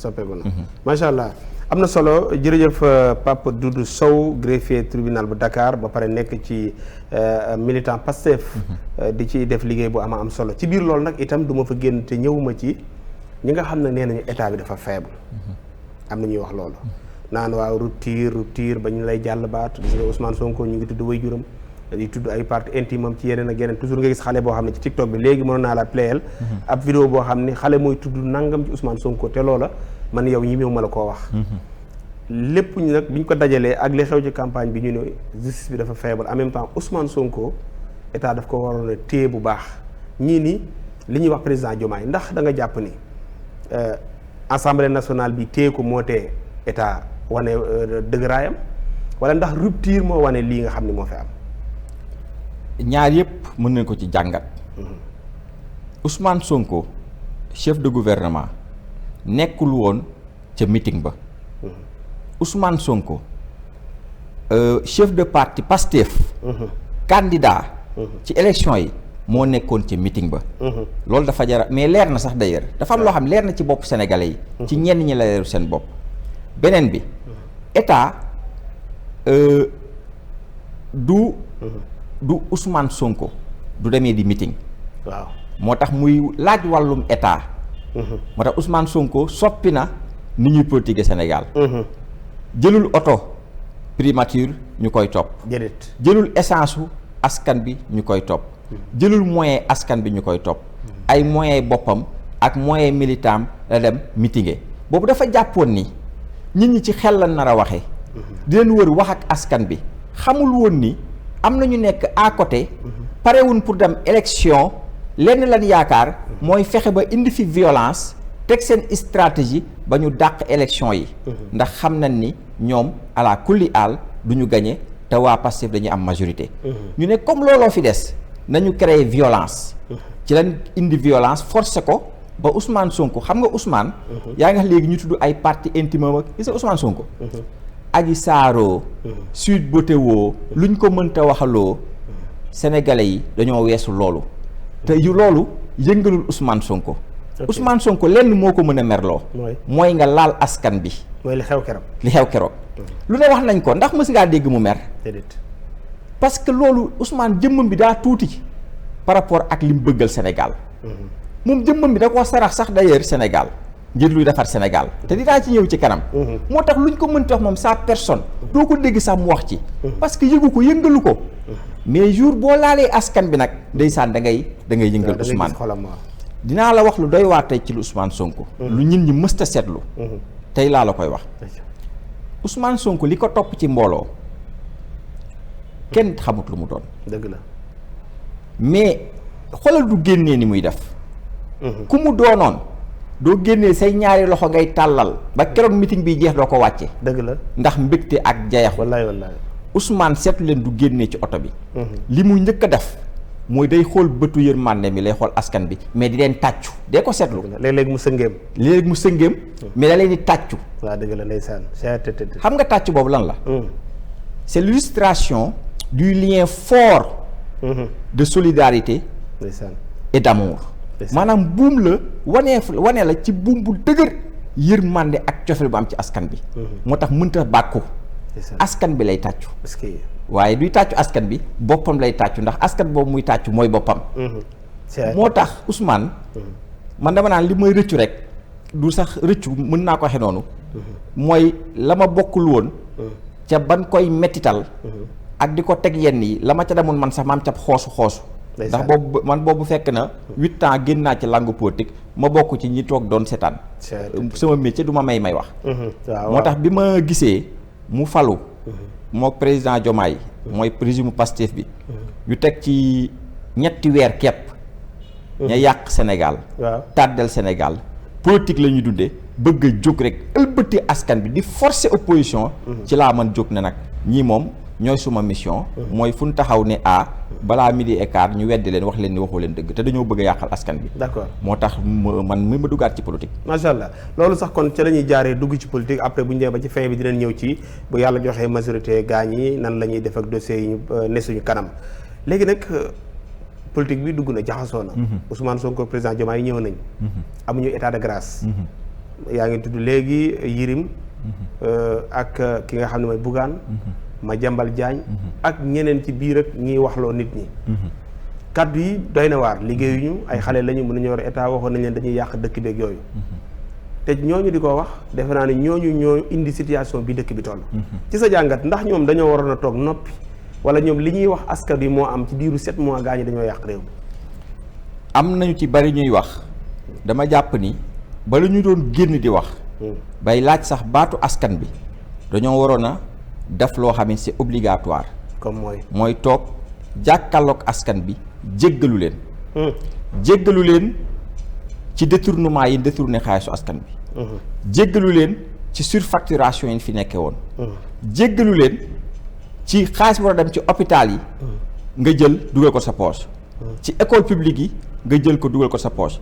macha allah am na solo jërëjëf Pape Doudou Sow greffier tribunal bu Dakar ba pare nekk ci militant Pastef di ci def liggéey bu am solo ci biir loolu nag itam du ma fa génn te ñëwuma ci ñi nga xam ne nee nañu état bi dafa faible am na ñuy wax loolu naan waaw rupture ba ñu lay jàll baat gis nga Ousmane Sonko ñu ngi tudd waajuram di tudd ay parties intimes am ci yeneen ak yeneen toujours nga gis xale boo xam ne ci TikTok bi léegi mënoon naa la playel ab vidéo boo xam ne xale mooy tudd nangam ci Ousmane Sonko te loola man yow ñi meew ma la koo wax lépp ñu nag bi ñu ko dajalee ak li xew ci campagne bi ñu ne justice bi dafa faible en même temps Ousmane Sonko état daf ko waroon a téye bu baax ñii ni li ñuy wax président Diomaye ndax da nga jàpp ni assemblée nationale bi téye ko moo tee état wane dëgëraayam wala ndax rupture moo wane lii nga xam ne moo fi am ñaar yëpp mën nañ ko ci jàngat Ousmane Sonko chef de gouvernement nekkul woon ca meeting ba Ousmane Sonko chef de parti Pastef candidat ci élection yi moo nekkoon ca meeting ba loolu dafa jara mais leer na sax d'ailleurs dafa am loo xam leer na ci bopp sénégalais yi ci ñenn ñi la leeru seen bopp beneen bi état du Ousmane Sonko du demee di meeting waaw moo tax muy laaj wàllum état moo tax Ousmane Sonko soppi na ni ñuy politique Sénégal jëlul oto primature ñu koy topp jëlul essence su askan bi ñu koy topp jëlul moyen askan bi ñu koy topp ay moyen boppam ak moyen militant la dem meetinge boobu dafa jàppoon ni nit ñi ci xel la nar a waxee di leen wër wax ak askan bi xamul woon ni am na ñu nekk à côté parewuñ pour dem élection lenn lan yaakaar mooy fexe ba indi fi violence teg seen stratégie ba ñu dàq élection yi ndax xam nañ ni ñoom ala kulli àll du ñu gañe te waa Pastef dañuy am majorité ñu ne comme looloo fi des nañu créer violence ci lañ indi violence forcé ko ba Ousmane Sonko xam nga Ousmane. yaa ngi wax léegi ñu tudd ay parti intime ak gis nga Ousmane Sonko. Adji Sarr Sweet Beauté woo luñ ko mënta waxaloo sénégalais yi dañoo weesu loolu te yu loolu yëngalul Ousmane Sonko. Ousmane Sonko lenn moo ko mën a merloo. mooy nga laal askan bi. mooy li xew keroog. lu ne wax nañ ko ndax mës ngaa dégg mu mer. parce que loolu Ousmane jëmmam bi daa tuuti par rapport ak li mu bëggal Sénégal. moom jëmmam bi da koo sarax sax d'ailleurs Sénégal ngir luy defar Sénégal te dinaa ci ñëw ci kanam. moo tax luñ ko mënti wax moom sa personne doo ko dégg sax mu wax ci. parce que yëgu ko yëngalu ko. mais jour boo laalee askan bi nag ndeysaan da ngay yëngal Ousmane. dinaa la wax lu doy waar tey ci lu Ousmane Sonko. lu ñin ñi mësta seetlu. tey laa la koy wax. Ousmane Sonko li ko topp ci mbooloo kenn xamut lu mu doon. dëgg la mais xoolal du génnee ni muy def. ku mu doonoon doo génnee say ñaari loxo ngay tàllal ba keroog meeting bi jeex doo ko wàcce. dëgg la ndax mbégte ak jayaxu. wallaay Ousmane seetlu leen du génnee ci oto bi. li mu njëkk a def mooy day xool bëtu yërmande mi lay xool askan bi mais di leen tàccu dee ko seetlu. léeg-léeg mu sëngeem. mais da leen di tàccu. waaw dëgg la ndeysaan. xam nga tàccu boobu lan la. c'est l'illustration du lien fort. de solidarité. et d'amour. maanaam buum la wane la ci buum bu dëgër yërmande ak cofeel bu am ci askan bi. moo tax mënta bàkku. askan bi lay tàccu. waaye duy tàccu askan bi boppam lay tàccu ndax askan boobu muy tàccu mooy boppam. moo tax Ousmane. man dama naan li may rëccu rek du sax rëccu mën naa ko waxee noonu. mooy la ma bokkul woon. ca ban koy mettital. ak di ko teg yenn yi la ma ca demoon man sax maam ca xoosu. ndax boobu fekk na 8 ans génn naa ci langue politique ma bokk ci ñi toog doon seetaan. sama métier du ma may wax. moo tax bi ma gisee mu falu. moo président Diomaye mooy président Pastef bi. ñu teg ci ñetti weer kepp. ña yàq Sénégal. tàddal Sénégal politique la ñuy dundee bëgg a jóg rek ëlbëti askan bi di forcer opposition. ci laa mën jóg ne nag ñii moom. ñooy suma mission. mooy fu ñu taxaw ne balaa midi et quart ñu weddi leen wax leen ni waxoo leen dëgg te dañoo bëgg a yàqal askan bi. d'accord moo tax man mi ma duggaat ci politique. macha allah loolu sax kon ca la ñuy jaaree dugg ci politique après bu ñu demee ba ci fin bi dinañ ñëw ci bu yàlla joxee majorité gaañ yi nan la ñuy def ak dossiers yi ñu ne suñu kanam léegi nag politique bi dugg na jaxasoo na. Ousmane Sonko président Diomaye ñëw nañ. amuñu état de grâce. yaa ngi tudd léegi Yirim. ak ki nga xam ne mooy Bougane. Madiambal Diagne ak ñeneen ci biir ak ñiy waxloo nit ñi. kaddu yi doy na waar liggéeyuñu ay xale lañu mënuñu yor état waxoon nañ leen dañuy yàq dëkk beeg yooyu. te ñooñu di ko wax defe naa ne ñooñu ñoo indi situation bi dëkk bi toll. ci sa jàngat ndax ñoom dañoo waroon a toog noppi wala ñoom li ñuy wax askan bi moo am ci diiru 7 mois gaañu dañoo yàq réew mi. am nañu ci bari ñuy wax dama jàpp ni bala ñu doon génn di wax. bay laaj sax baatu askan bi dañoo waroon a def loo xam ne c'est obligatoire. comme mooy toog jàkkaarloog askan bi jéggalu leen. jéggalu leen ci détournement yi détourné xaalisu askan bi. jéggalu leen ci surfacturation yi fi nekkee woon. jéggalu leen ci xaalis war a dem ci hôpital yi. nga jël dugal ko sa poche. ci école publique yi nga jël ko dugal ko sa poche.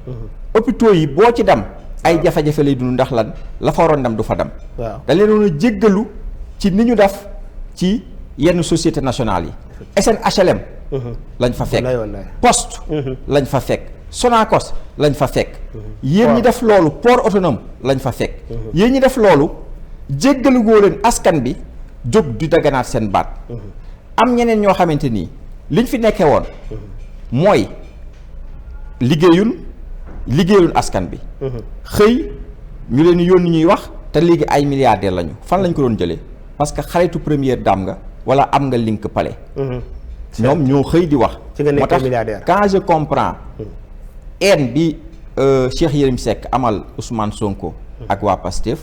hôpitaux yi boo ci dem ay jafe-jafe lay dund ndax lan la fa waroon dem du fa dem. waaw da leen doon a jéggalu ci ni ñu def ci yenn société nationale yi. SNHLM. lañ fa fekk poste. lañ fa fekk Sonacos lañ fa fekk. yéen ñi def loolu port autonome lañ fa fekk. yéen ñi def loolu jéggalu goo leen askan bi jóg di daganaat seen baat. am ñeneen ñoo xamante nii liñ fi nekkee woon. mooy liggéeyun askan bi. xëy ñu leen yónni ñuy wax te léegi ay milliardaires lañu fan lañ ko doon jëlee parce que xaritu première dame nga wala am nga link palais. ñoom ñoo xëy di wax. ci nga nekk milliardaire quand je comprends. haine bi Cheikh Yérim Seck amal Ousmane Sonko. ak waa Pastef.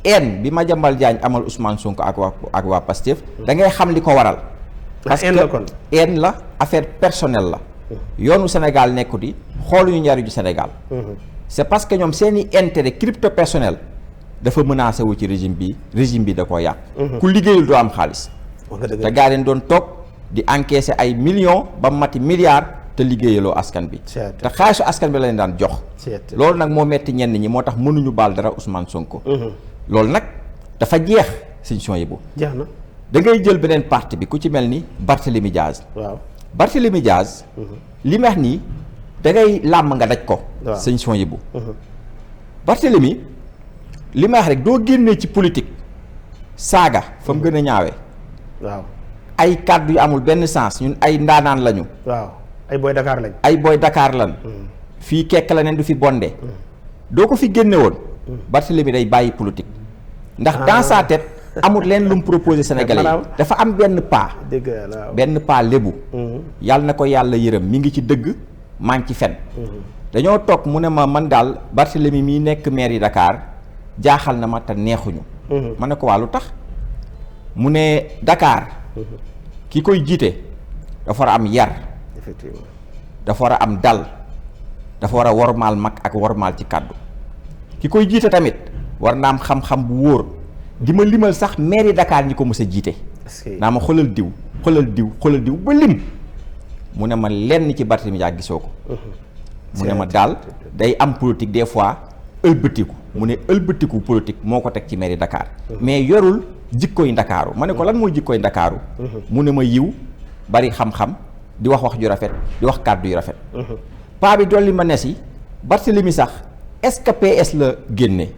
haine bi Madiambal Diagne amal Ousmane Sonko ak waa Pastef. da ngay xam li ko waral. parce que haine la affaire personnelle la. yoonu Sénégal nekku di xooluñu njariñu Sénégal. c'est parce que ñoom seeni intérêt crypto personnel dafa menacé wu ci régime bi da koo yàq. ku liggéeyul doo am xaalis. te gaa leen doon toog di encaisser ay millions ba mati milliards te liggéeyaloo askan bi te xaalisu askan bi lañ daan jox loolu nag moo metti ñenn ñi moo tax mënuñu baal dara Ousmane Sonko loolu nag dafa jeex Sëñ Souhaïbou jeex na da ngay jël beneen parti bi ku ci mel ni Barthélémy Diaz waaw Barthélémy Diaz li ma wax nii da ngay làmm nga daj ko Sëñ Souhaïbou Barthélémy li ma wax rek doo génnee ci politique saaga fa mu gën a ñaawee waaw ay kàddu yu amul benn sens ñun ay ndaanaan lañu waaw ay boy Dakar lañ ay boy Dakar lan fii kekk la neen du fi bonde doo ko fi génne woon Barthélémy day bàyyi politique ndax dans sa tête amul leen lu mu proposé Sénégalais yi dafa am benn pas lébu yàlla na ko yàlla yërëm mi ngi ci dëgg maa ngi ci fen dañoo toog mu ne ma man daal Barthélémy mi nekk maire yi Dakar jaaxal na ma te neexuñu ma ne ko waa lu tax mu ne Dakar ki koy jiite dafa war a am yar effectivement dafa war a am dal dafa war a wormaal mag ak wormaal ci kàddu ki koy jiite tamit war na am xam-xam bu wóor di ma limal sax maire yi Dakar ñi ko mës a jiite naa ma xoolal diw ba lim mu ne ma lenn ci Barthélémy Dias gisoo ko mu ne ma daal day am politique des fois ëlbatiku mu ne ëlbatiku politique moo ko teg ci maire yi Dakar mais yorul jikkooy Ndakaaru ma ne ko lan mooy jikkooy Ndakaaru mu ne ma yiw bari xam-xam di wax ju rafet di wax kàddu yu rafet paa bi dolli ma nes yi Barthélémy sax est-ce que PS la génne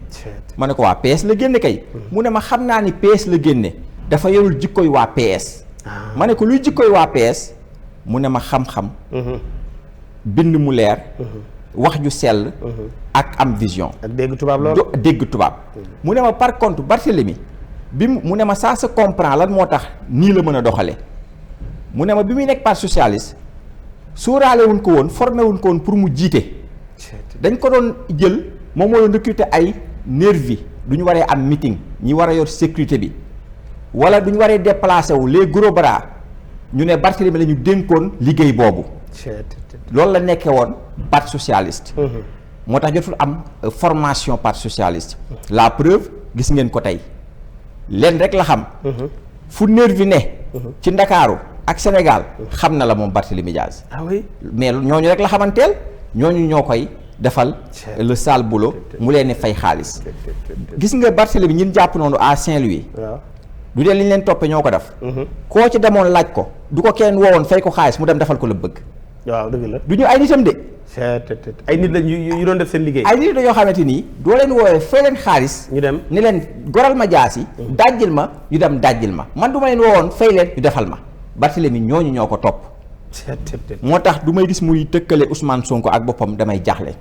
ma ne ko waa PS la génne kay mu ne ma xam naa ni PS la génne dafa yorul jikkooy waa PS ma ne ko luy jikkooy waa PS mu ne ma xam-xam bind mu leer wax ju sell ak am vision ak dégg tubaab loolu dégg tubaab mu ne ma par contre Barthélémy bi mu ne ma ça se comprend lan moo tax nii la mën a doxale mu ne ma bi muy nekk parti socialiste sóoraale wuñ ko woon formé wuñ ko woon pour mu jiite dañ ko doon jël moom moo doon recruter ay nervi du ñu waree am meeting ñi war a yor sécurité bi wala du ñu waree déplacé wu les gros bras ñu ne Barthélémy la ñu dénkoon liggéey boobu loolu la nekkee woon parti socialiste moo tax jotul am formation parti socialiste la preuve gis ngeen ko tey leen rek la xam fu nervi ne ci Ndakaaru ak Sénégal xam na la moom Barthélémy Dias mais ñooñu rek la xamanteel ñooñu ñoo koy defal le sale boulot mu leen fay xaalis gis nga Barthélémy ñun jàpp noonu à Saint-Louis du dee li ñu leen toppee ñoo ko def koo ci demoon laaj ko du ko kenn woowoon fay ko xaalis mu dem defal ko la bëgg waaw dëgg la du ñu ay nitam de ay nit la yu doon def seen liggéey ay nit dañoo xamante nii doo leen woowee fay leen xaalis ñu dem ni leen goral ma jaas yi dajjil ma ñu dem dajjil ma man du ma leen woowoon fay leen ñu defal ma Barthélémy ñooñu ñoo ko topp moo tax du may gis muy tëkkale Ousmane Sonko ak boppam damay jaaxle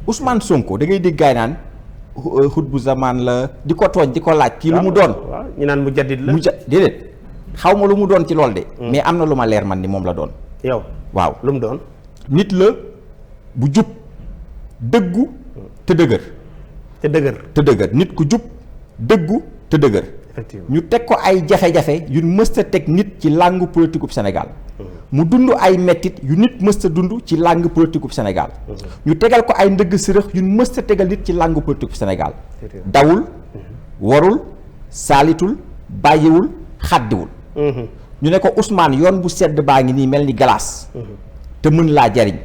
Ousmane Sonko da ngay dégg gaay naan xut bu zaman la di ko tooñ di ko laaj kii lu mu doon ñu naan mu jaddit la déedéet xaw ma lu mu doon ci lool de mais am na lu ma leer man ni moom la doon yow waaw lu mu doon nit la bu jub dëggu te dëgër te dëgër nit ku jub dëggu te dëgër ñu teg ko ay jafe-jafe yu mësta teg nit ci langue politique bu Sénégal mu dund ay mettit yu nit mësta dund ci langue politique bu Sénégal ñu tegal ko ay ndëgg sërëx yu mësta tegal nit ci langue politique bu Sénégal dawul warul saalitul bàyyiwul xàddiwul ñu ne ko Ousmane yoon bu sedd baa ngi nii mel ni glace te mën laa jariñ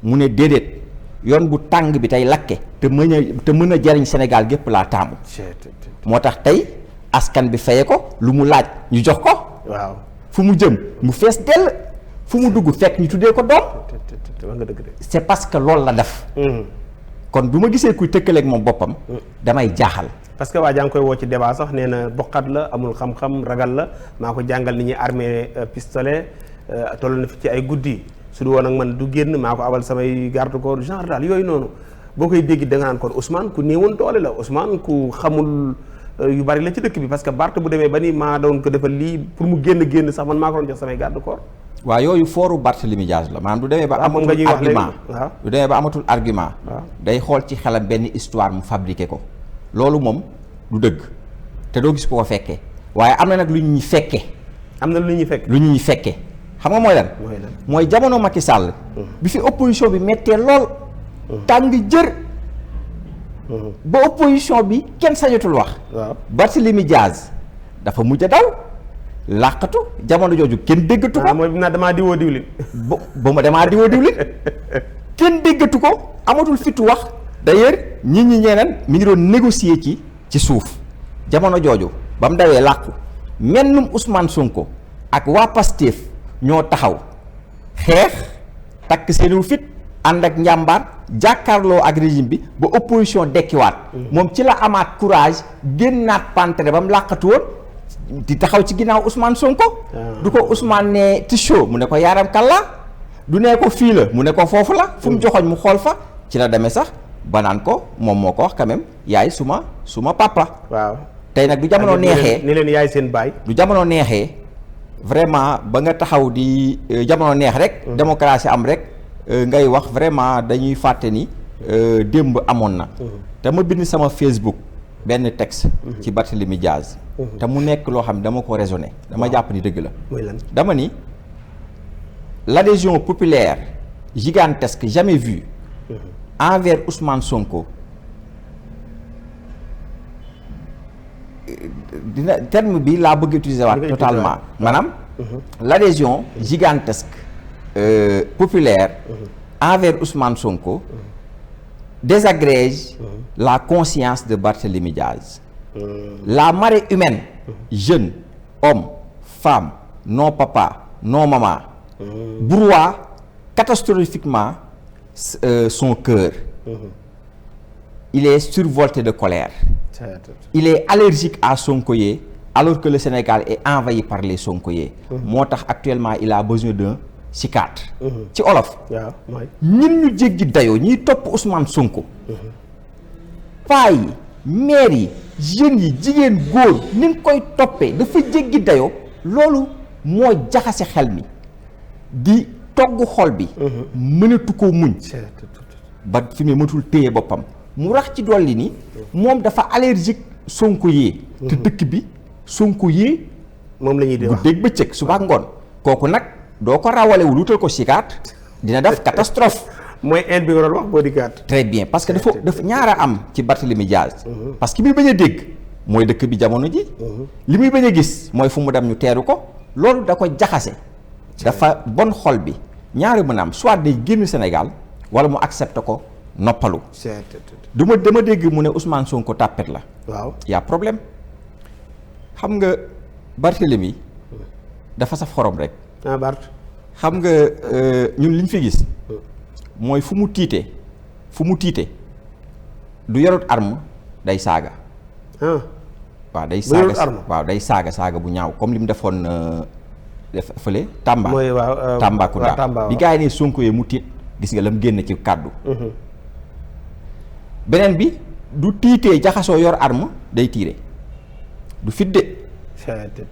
mu ne déedéet yoon bu tàng bi tey lakke te mën a jariñ Sénégal gépp laa taamu moo tax tey askan bi faye ko lu mu laaj ñu jox ko waaw fu mu jëm mu fees dell fu mu dugg fekk ñu tuddee ko doom c'est parce que loolu la def kon bu ma gisee kuy tëkkaleeg moom boppam damay jaaxal parce que waa jaa ngi koy woo ci débat sax nee na bokkat la amul xam-xam ragal la maa ko jàngal ni ñuy armé pistolet toll na fi ci ay guddi su du woon ak man du génn maa ko abal samay garde corps genre daal yooyu noonu boo koy dégg da nga naan kon Ousmane ku néewoon doole la Ousmane ku xamul yu bari la ci dëkk bi parce que Barth bu demee ba ni maa doon ko defal lii pour mu génn sax man maa ko doon jox samay garde corps waaw yooyu fooru Barthélémy Dias la maanaam du demee ba amatul argument du demee ba amatul argument day xool ci xelam benn histoire mu fabriqué ko loolu moom du dëgg te doo gis ko fekkee waaye am na nag lu ñu fekkee am na lu ñu fekkee lu ñu fekkee xam nga mooy lan mooy jamono Macky Sall bi fi opposition bi mettee lool tàng jër ba opposition bi kenn sañatul wax Barthélémy Dias dafa mujj a daw làqatu jamono jooju kenn déggatu ko. mooy naa damaa diwoo diwlin. ba ma damaa diwoo diwlin kenn déggatu ko amatul fitu wax. d'ailleurs ñi ñeneen mi ngi doon négocier ci suuf jamono jooju ba mu dawee làqu mennum Ousmane Sonko ak waa Pastef ñoo taxaw xeex takk seeniw fit ànd ak njàmbaar jàkkaarloo ak régime bi ba opposition dekkiwaat moom ci la amaat courage génnaat pantere ba mu làqatu woon di taxaw ci ginnaaw Ousmane Sonko. du ko Ousmane ne Ticho mu ne ko yaaram kàllaa du ne ko fii la mu ne ko foofu la fu mu joxoñ mu xool fa ci la demee sax ba naan ko moom moo ko wax quand même yaay suma papa. waaw tey nag du jamono neexee ni leen yaay seen baay. du jamono neexee vraiment ba nga taxaw di jamono neex rek. démocratie am rek ngay wax vraiment dañuy fàtte ni démb amoon na. te ma bind sama Facebook benn texte. ci Barthélémy Diaz. te mu nekk loo xam ne dama ko raisonné. dama jàpp ni dëgg la. mooy lan dama ni l'adhésion populaire gigantesque jamais vue. envers Ousmane Sonko dina terme bi laa bëgg utiliser waat totalement maanaam l'adhésion gigantesque populaire envers Ousmane Sonko désagrège la conscience de Barthélémy Diaz. La marée humaine, jeunes, hommes, femmes, non papa, non maman, broie catastrophiquement son cœur. Il est survolté de colère. Il est allergique à Sonkoyé alors que le Sénégal est envahi par les Sonkoyé. moo tax actuellement il a besoin d'un psychiatre. ci olof. ñun ñu jéggi dayoo ñiy topp Ousmane Sonko. paa yi maire yi jeunes yi jigéen góor ni nga koy toppee dafa jéggi dayoo loolu moo jaxase xel mi di togg xol bi. mënatu koo muñ. ba fi mu mënatul téye boppam. mu rax ci dolli ni moom dafa allergique Sonko yee. te dëkk bi Sonko yee. moom la ñuy di wax bu dégg bëccëg suba ak ngoon. kooku nag doo ko rawalewul wutal ko psychiatre dina def catastrophe. mooy inde bi nga doon wax boo di gàtt. très bien parce que dafa ñaara am ci Barthélémy Diaz. parce que li muy bañ a dégg mooy dëkk bi jamono ji. li muy bañ a gis mooy fu mu dem ñu teeru ko. loolu da ko jaxase. dafa bon xol bi ñaari mën a am soit day génn Sénégal wala mu accepté ko noppalu. dama dégg mu ne Ousmane Sonko tàppet la. waaw y a problème xam nga Barthélémy dafa saf xorom rek. ah Bart. xam nga ñun liñ fi gis. mooy fu mu tiite du yorut arme day saaga. waaw day saaga waaw day saaga bu ñaaw comme li mu defoon def fële Tamba. mooy waaw Tambacounda bi gars yi ne Sonko yee mu tiit gis nga la mu génn ci kàddu. beneen bi du tiitee jaxasoo yor arme day tiire du fit de.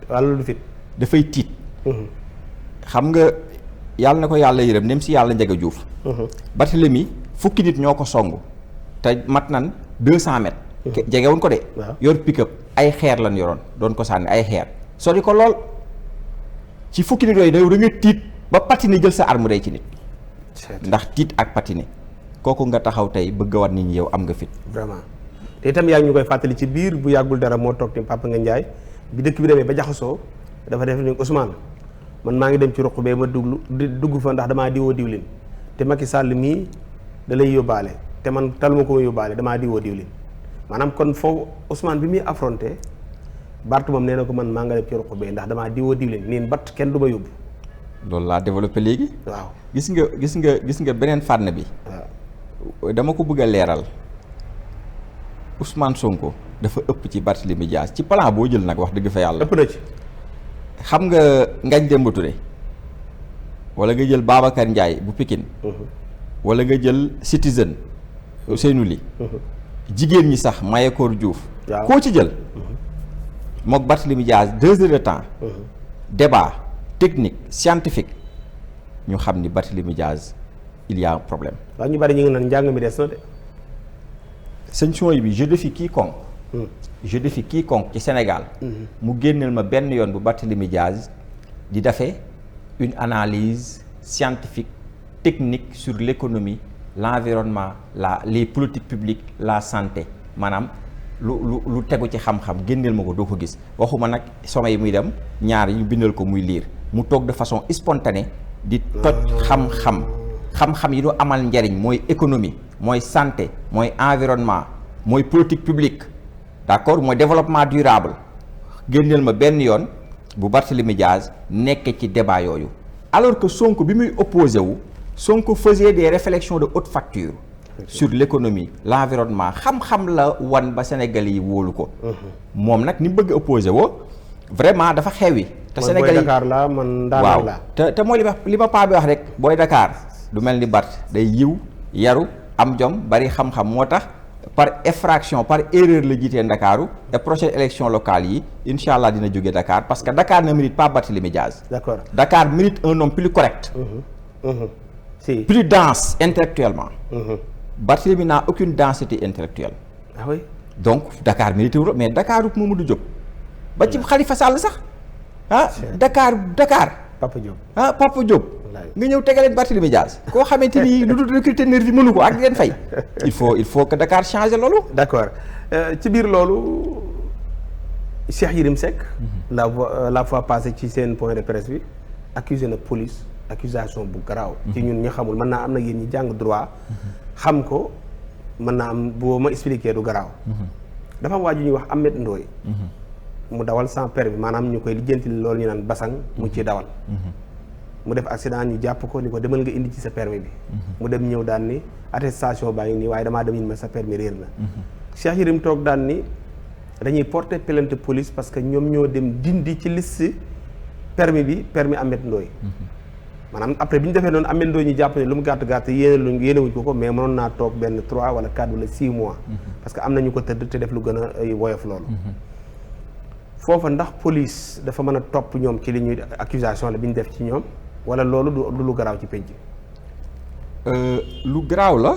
walla du fit. dafay tiit. xam nga yàlla na ko yàlla yërëm nem si yàlla Ndiaga Diouf. Barthélémy fukki nit ñoo ko song te mat nan 200 mètres. jegewuñ ko de. yor pick-up ay xeer lan yoroon doon ko sànni ay xeer sori ko lool ci fukki nit yooyu da nga tiit ba patiner jël sa arme day ci nit. ndax tiit ak patiner kooku nga taxaw tey bëgg a wat nit ñi yow am nga fit. vraiment te itam yaa ngi ñu koy fàttali ci biir bu yàggul dara moo toog ni Papa Ngagne Ndiaye bi dëkk bi demee ba jaxasoo dafa def ni Ousmane man maa ngi dem ci ruq bee ma dugg fa ndax damaa diwoo diwlin te Macky Sall mii da lay yóbbaale te man taluma ko ma yóbbaale damaa diwoo diwlin maanaam kon foofu Ousmane bi muy affronté Bart moom nee na ko man maa nga dem ci ruq bee ndax damaa diwoo diwlin niin bat kenn du ma yóbbu. loolu laa développé léegi. waaw gis nga beneen fànn bi. waaw dama ko bëgg a leeral Ousmane Sonko dafa ëpp ci Barthélémy Dias ci plan boo jël nag wax dëgg fa yàlla. ëpp na ci. xam nga Ngagne Demba Touré wala nga jël Babacar Ndiaye bu Pikine. wala nga jël Citizen Ousseynou Ly. jigéen ñi sax Mayakor Diouf. koo ci jël. mook Barthélémy Dias 2 heures de temps. débat technique scientifique ñu xam ni Barthélémy Dias il y a un problème. waaw ñu bari ñu ngi naan njàng mi des na de. sëñ Soy bi je défie quiconque. ci Sénégal. mu génneel ma benn yoon bu Barthélémy Dias di defee une analyse scientifique technique sur l'économie l'environnement les politiques publiques la santé maanaam lu tegu ci xam-xam génneel ma ko doo ko gis waxuma nag sommet yi muy dem ñaar ñu bindal ko muy liir mu toog de façon spontanée di toj xam-xam yi du amal njariñ mooy économie mooy santé mooy environnement mooy politique publique d'accord mooy développement durable génneel ma benn yoon bu Barthélémy Diaz nekk ci débat yooyu alors que Sonko bi muy opposé wu Sonko faisait des réflexions de haute facture sur l'économie l'environnement xam-xam la wan ba Sénégalais yi wóolu ko moom nag ni bëgg opposé woo vraiment dafa xewi te Sénégalais yi Dakar la man waaw te mooy li ma paa bi wax rek booy Dakar du mel ni Bart day yiw yaru am jom bari xam-xam moo tax par effraction par erreur la jiitee Ndakaaru et prochaine élection locale yi incha allah dina jóge Dakar parce que Dakar ne mérite pas Barthélémy Diaz. D'accord. Dakar mérite un homme plus correct. Si. Plus dense intellectuellement. Barthélémy n'a aucune densité intellectuelle. Ah oui. Donc Dakar mérite mais Dakaruk Mamadou Diop. ba ci Khalifa Sall sax ah Dakar. Papa Diop Papa Diop. nga ñëw tegaleen Barthélémy Diaz koo xamante ni lu dul recruter nervi mënu ko ak di leen fay il faut que Dakar change loolu. D'accord ci biir loolu Cheikh Yérim Seck. la fois passée ci seen point de presse bi accusé na police accusation bu garaaw. ci ñun ñu xamul mën naa am na yéen ñi jàng droit. xam ko mën naa am boo ma expliqué du garaaw. dafa am waa ju ñuy wax Ahmed Ndoye. mu dawal sans permis maanaam ñu koy lijjanti loolu ñu naan basang mu ci dawal. mu def accident ñu jàpp ko ni ko demal nga indi ci sa permis bi. mu dem ñëw daan ni attestation baa ngi nii waaye damaa dem ñu ma sa permis réer na. Cheikh Yérim toog daan ni dañuy porter plainte police parce que ñoom ñoo dem dindi ci liste permis bi permis Ahmed Ndoye. maanaam après bi ñu defee noonu Ahmed Ndoye ñu jàpp ne lu mu gàtt gàtt yéenewuñ ko mais mënoon naa toog benn 3 wala 4 wala 6 mois. parce que am na ñu ko tëdd te def lu gën a woyof loolu. foofa ndax police dafa mën a topp ñoom ci li ñuy accusation la bi ñu def ci ñoom. wala loolu du lu garaaw ci pénc. lu garaaw la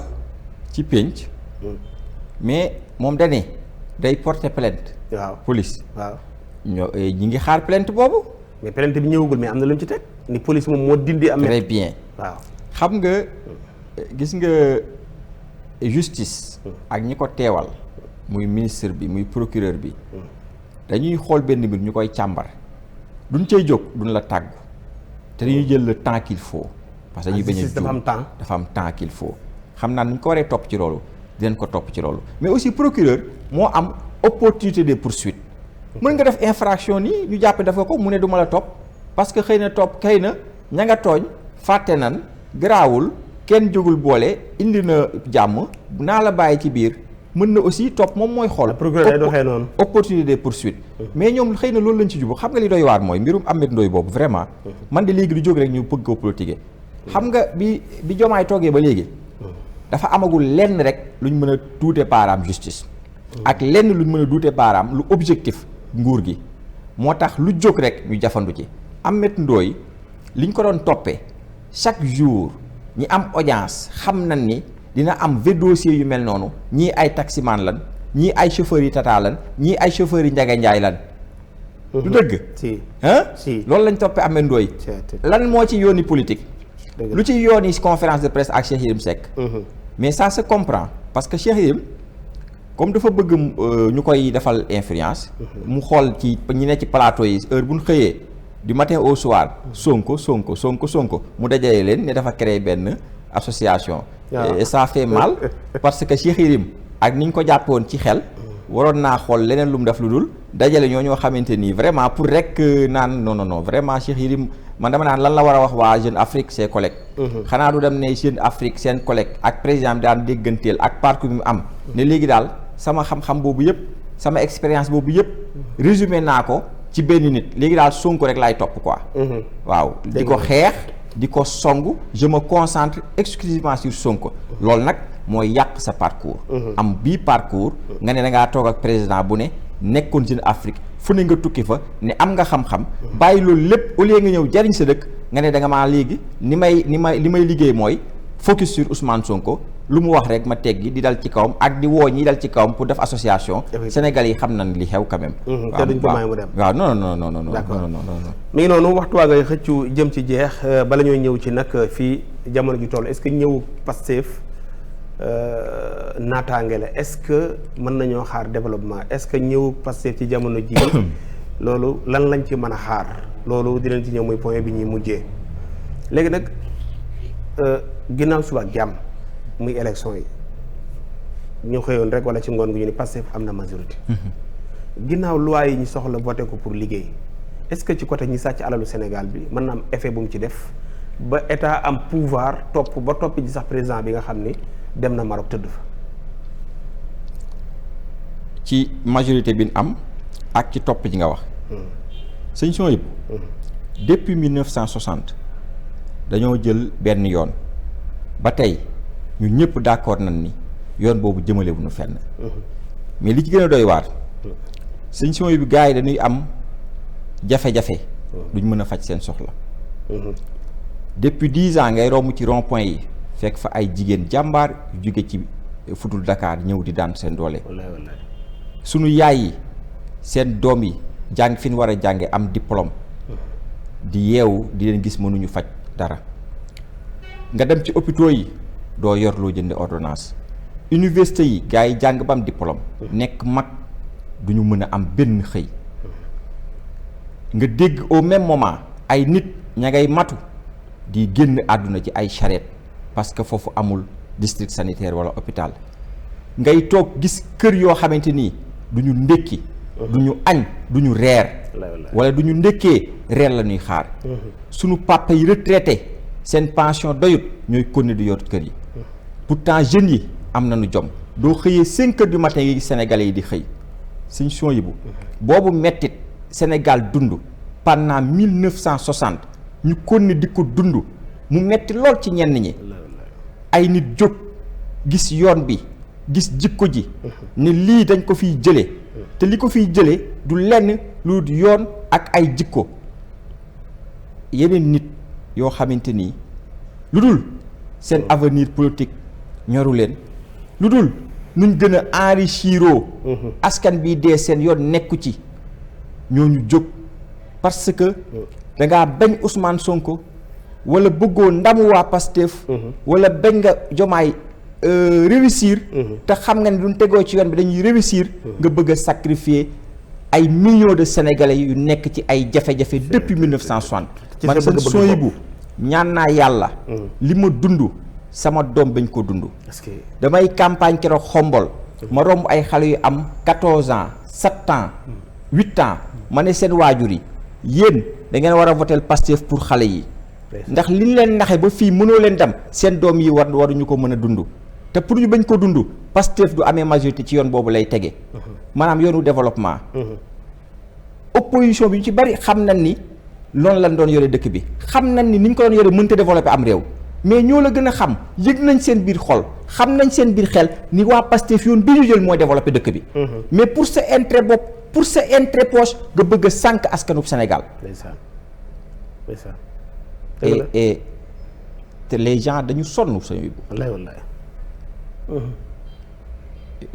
ci pénc. mais moom dañu day porter plainte. waaw police. waaw ñi ngi xaar plainte boobu. mais plainte bi ñëwagul mais am na lu ñu ci teg ni police moom moo dindi. am très bien waaw. xam nga gis nga justice. ak ñi ko teewal. muy ministre bi muy procureur bi. dañuy xool benn mbir ñu koy càmbar. duñ cay jóg duñ la tàggu. te dañuy jël le temps qu'il faut. parce que dañuy bañ a dafa am temps qu'il faut. xam naa ni ñu ko waree topp ci loolu dinañ ko topp ci loolu mais aussi procureur moo am opportunité de poursuite. mën nga def infraction nii ñu jàppe dafa ko mu ne du ma la topp parce que xëy na ña nga tooñ fàtte nan garaawul kenn jógul boole indi na jàmm naa la bàyyi ci biir mën na aussi topp moom mooy xool. procureur day doxee noonu opportunité de poursuite. mais ñoom xëy na loolu lañ ci jublu xam nga li doy waar mooy mbirum Ahmed Ndoye boobu vraiment. man de léegi lu jóg rek ñu bëgg ko politiquer. xam nga bi Diomaye toogee ba léegi. dafa amagul lenn rek luñ mën a duute baaraam justice. ak lenn luñ mën a duute baaraam lu objectif nguur gi. moo tax lu jóg rek ñu jafandu ci. Ahmed Ndoye liñ ko doon toppee chaque jour ñi am audience xam nañ ni. dina am dossier yu mel noonu ñii ay taximan lan ñii ay chauffeurs yi tata lan ñii ay chauffeurs yi Njaga Njaay lan du dëgg si loolu lañ toppee Ahmed Ndoye lan moo ci yooni politique lu ci yooni conférence de presse ak Cheikh Yérim Seck mais ça se comprend parce que Cheikh Yérim comme dafa bëgg ñu koy defal influence mu xool ci ñi ne ci plateau yi heure bu ñu xëyee du matin au soir Sonko mu dajale leen ne dafa créer benn association et ça fait mal parce que Cheikh Yérim ak ni ñu ko jàppoon ci xel waroon naa xool leneen lu mu def lu dul dajale ñoo xamante nii vraiment pour rek naan non vraiment Cheikh Yérim man dama naan lan la war a wax waa Jeune Afrique ses collègues xanaa du dem ne Jeune Afrique seen collègue ak président bi daan dégganteel ak parcours bi mu am ne léegi daal sama xam-xam boobu yëpp sama expérience boobu yëpp résumé naa ko ci benn nit léegi daal Sonko rek laay topp quoi waaw di ko xeex di ko song je me concentre exclusivement sur Sonko loolu nag mooy yàq sa parcours am bii parcours nga ne da ngaa toog ak président bu ne nekkoon Jeune Afrique fu ne nga tukki fa ne am nga xam-xam bàyyi loolu lépp au lieu nga ñëw jariñ sa dëkk nga ne da nga maa léegi li may liggéey mooy focus sur Ousmane Sonko lu mu wax rek ma teggi di dal ci kawam ak di woo ñi dal ci kawam pour def association Sénégal yi xam nañ li xew quand même te duñ ko may mu dem waaw non d'accord mi ngi noonu waxtu waa ngay xëccu jëm ci jeex bala ñoo ñëw ci nag fii jamono ji toll est-ce que ñëw Pastef naataange la est-ce que mën nañoo xaar développement est-ce que ñëw Pastef ci jamono ji loolu lan lañ ci mën a xaar loolu dinañ ci ñëw muy point bi ñuy mujjee léegi nag ginnaaw suba ak jàmm muy élection yi ñu xëyoon rek wala ci ngoon gu ñu ni Pastef am na majorité ginnaaw loi yi ñu soxla voté ko pour liggéey est-ce que ci côté ñi sàcc alalu Sénégal bi mën na am effet bu mu ci def ba état am pouvoir topp ba toppi ji sax président bi nga xam ni dem na Maroc tëdd fa. ci majorité bi am ak ci topp ji nga wax. sëñ son yëpp. depuis 1960 dañoo jël benn yoon ba tey ñun ñëpp d'accord nañ ni yoon boobu jëmalewuñu fenn. mais li ci gën a doy waar. sëñ son yëpp gars yi dañuy am jafe-jafe. duñ mën a faj seen soxla. depuis 10 ans ngay romb ci rond point yi fekk fa ay jigéen jàmbaar yu jóge ci futul Dakar ñëw di daan seen doole. sunu yaay yi seen doom yi jàng fi ñu war a jànge am diplôme di yeewu di leen gis mënuñu faj dara nga dem ci hôpitaux yi doo yor loo jënd ordonnance université yi gars yi jàng ba am diplôme nekk mag duñu mën a am benn xëy nga dégg au même moment ay nit ña ngay matu di génn àdduna ci ay charrette parce que foofu amul district sanitaire wala hôpital ngay toog gis kër yoo xamante nii du ñu ndékki du ñu añ du ñu reer wala du ñu ndékkee reer la ñuy xaar sunu papa yi retraité seen pension doyut ñooy continuer di yor kër yi pourtant jeunes yi am nañu jom doo xëyee 5 heures du matin yi sénégalais yi di xëy suñ son yi boobu mettit Sénégal dund pendant 1960 ñu continuer di ko dund mu metti lool ci ñenn ñi ay nit jóg gis yoon bi gis jikko ji ne lii dañ ko fiy jële te li ko fiy jële du lenn lu yoon ak ay jikko yeneen nit yoo xamante nii lu dul seen avenir politique ñoru leen lu dul nuñ gën a enrichiroo askan bi dee seen yoon nekku ci ñooñu jóg parce que dangaa bañ Ousmane Sonko wala bëggoo ndamu waa Pastef wala bañ nga Jomaay réussir te xam nga ne duñ tegoo ci yoon bi dañuy réussir nga bëgg a sacrifier ay millions de sénégalais yu nekk ci ay jafe-jafe depuis 1960 man seen sooy bu ñaan naa yàlla li ma dund sama doom bañ ko dund damay campagne keroog xombol ma romb ay xale yu am 14 ans 7 ans 8 ans ma ne seen waajur yi yéen da ngeen war a voter Pastef pour xale yi ndax liñ leen naxe ba fii mënoo leen dem seen doom yi waruñu ko mën a dund te pour ñu bañ ko dund Pastef du amee majorité ci yoon boobu lay tege maanaam yoonu développement opposition bi ñu ci bari xam nañ ni loolu lañ doon yore dëkk bi xam nañ ni niñ ko doon yore mënta développer am réew mais ñoo la gën a xam yëg nañ seen biir xol xam nañ seen biir xel ni waa Pastef yoon bi ñu jël mooy développer dëkk bi mais pour sa intérêt bopp pour sa intérêt poche nga bëgg a sànq askanu Sénégal et te les gens dañu sonn sañuy wallaay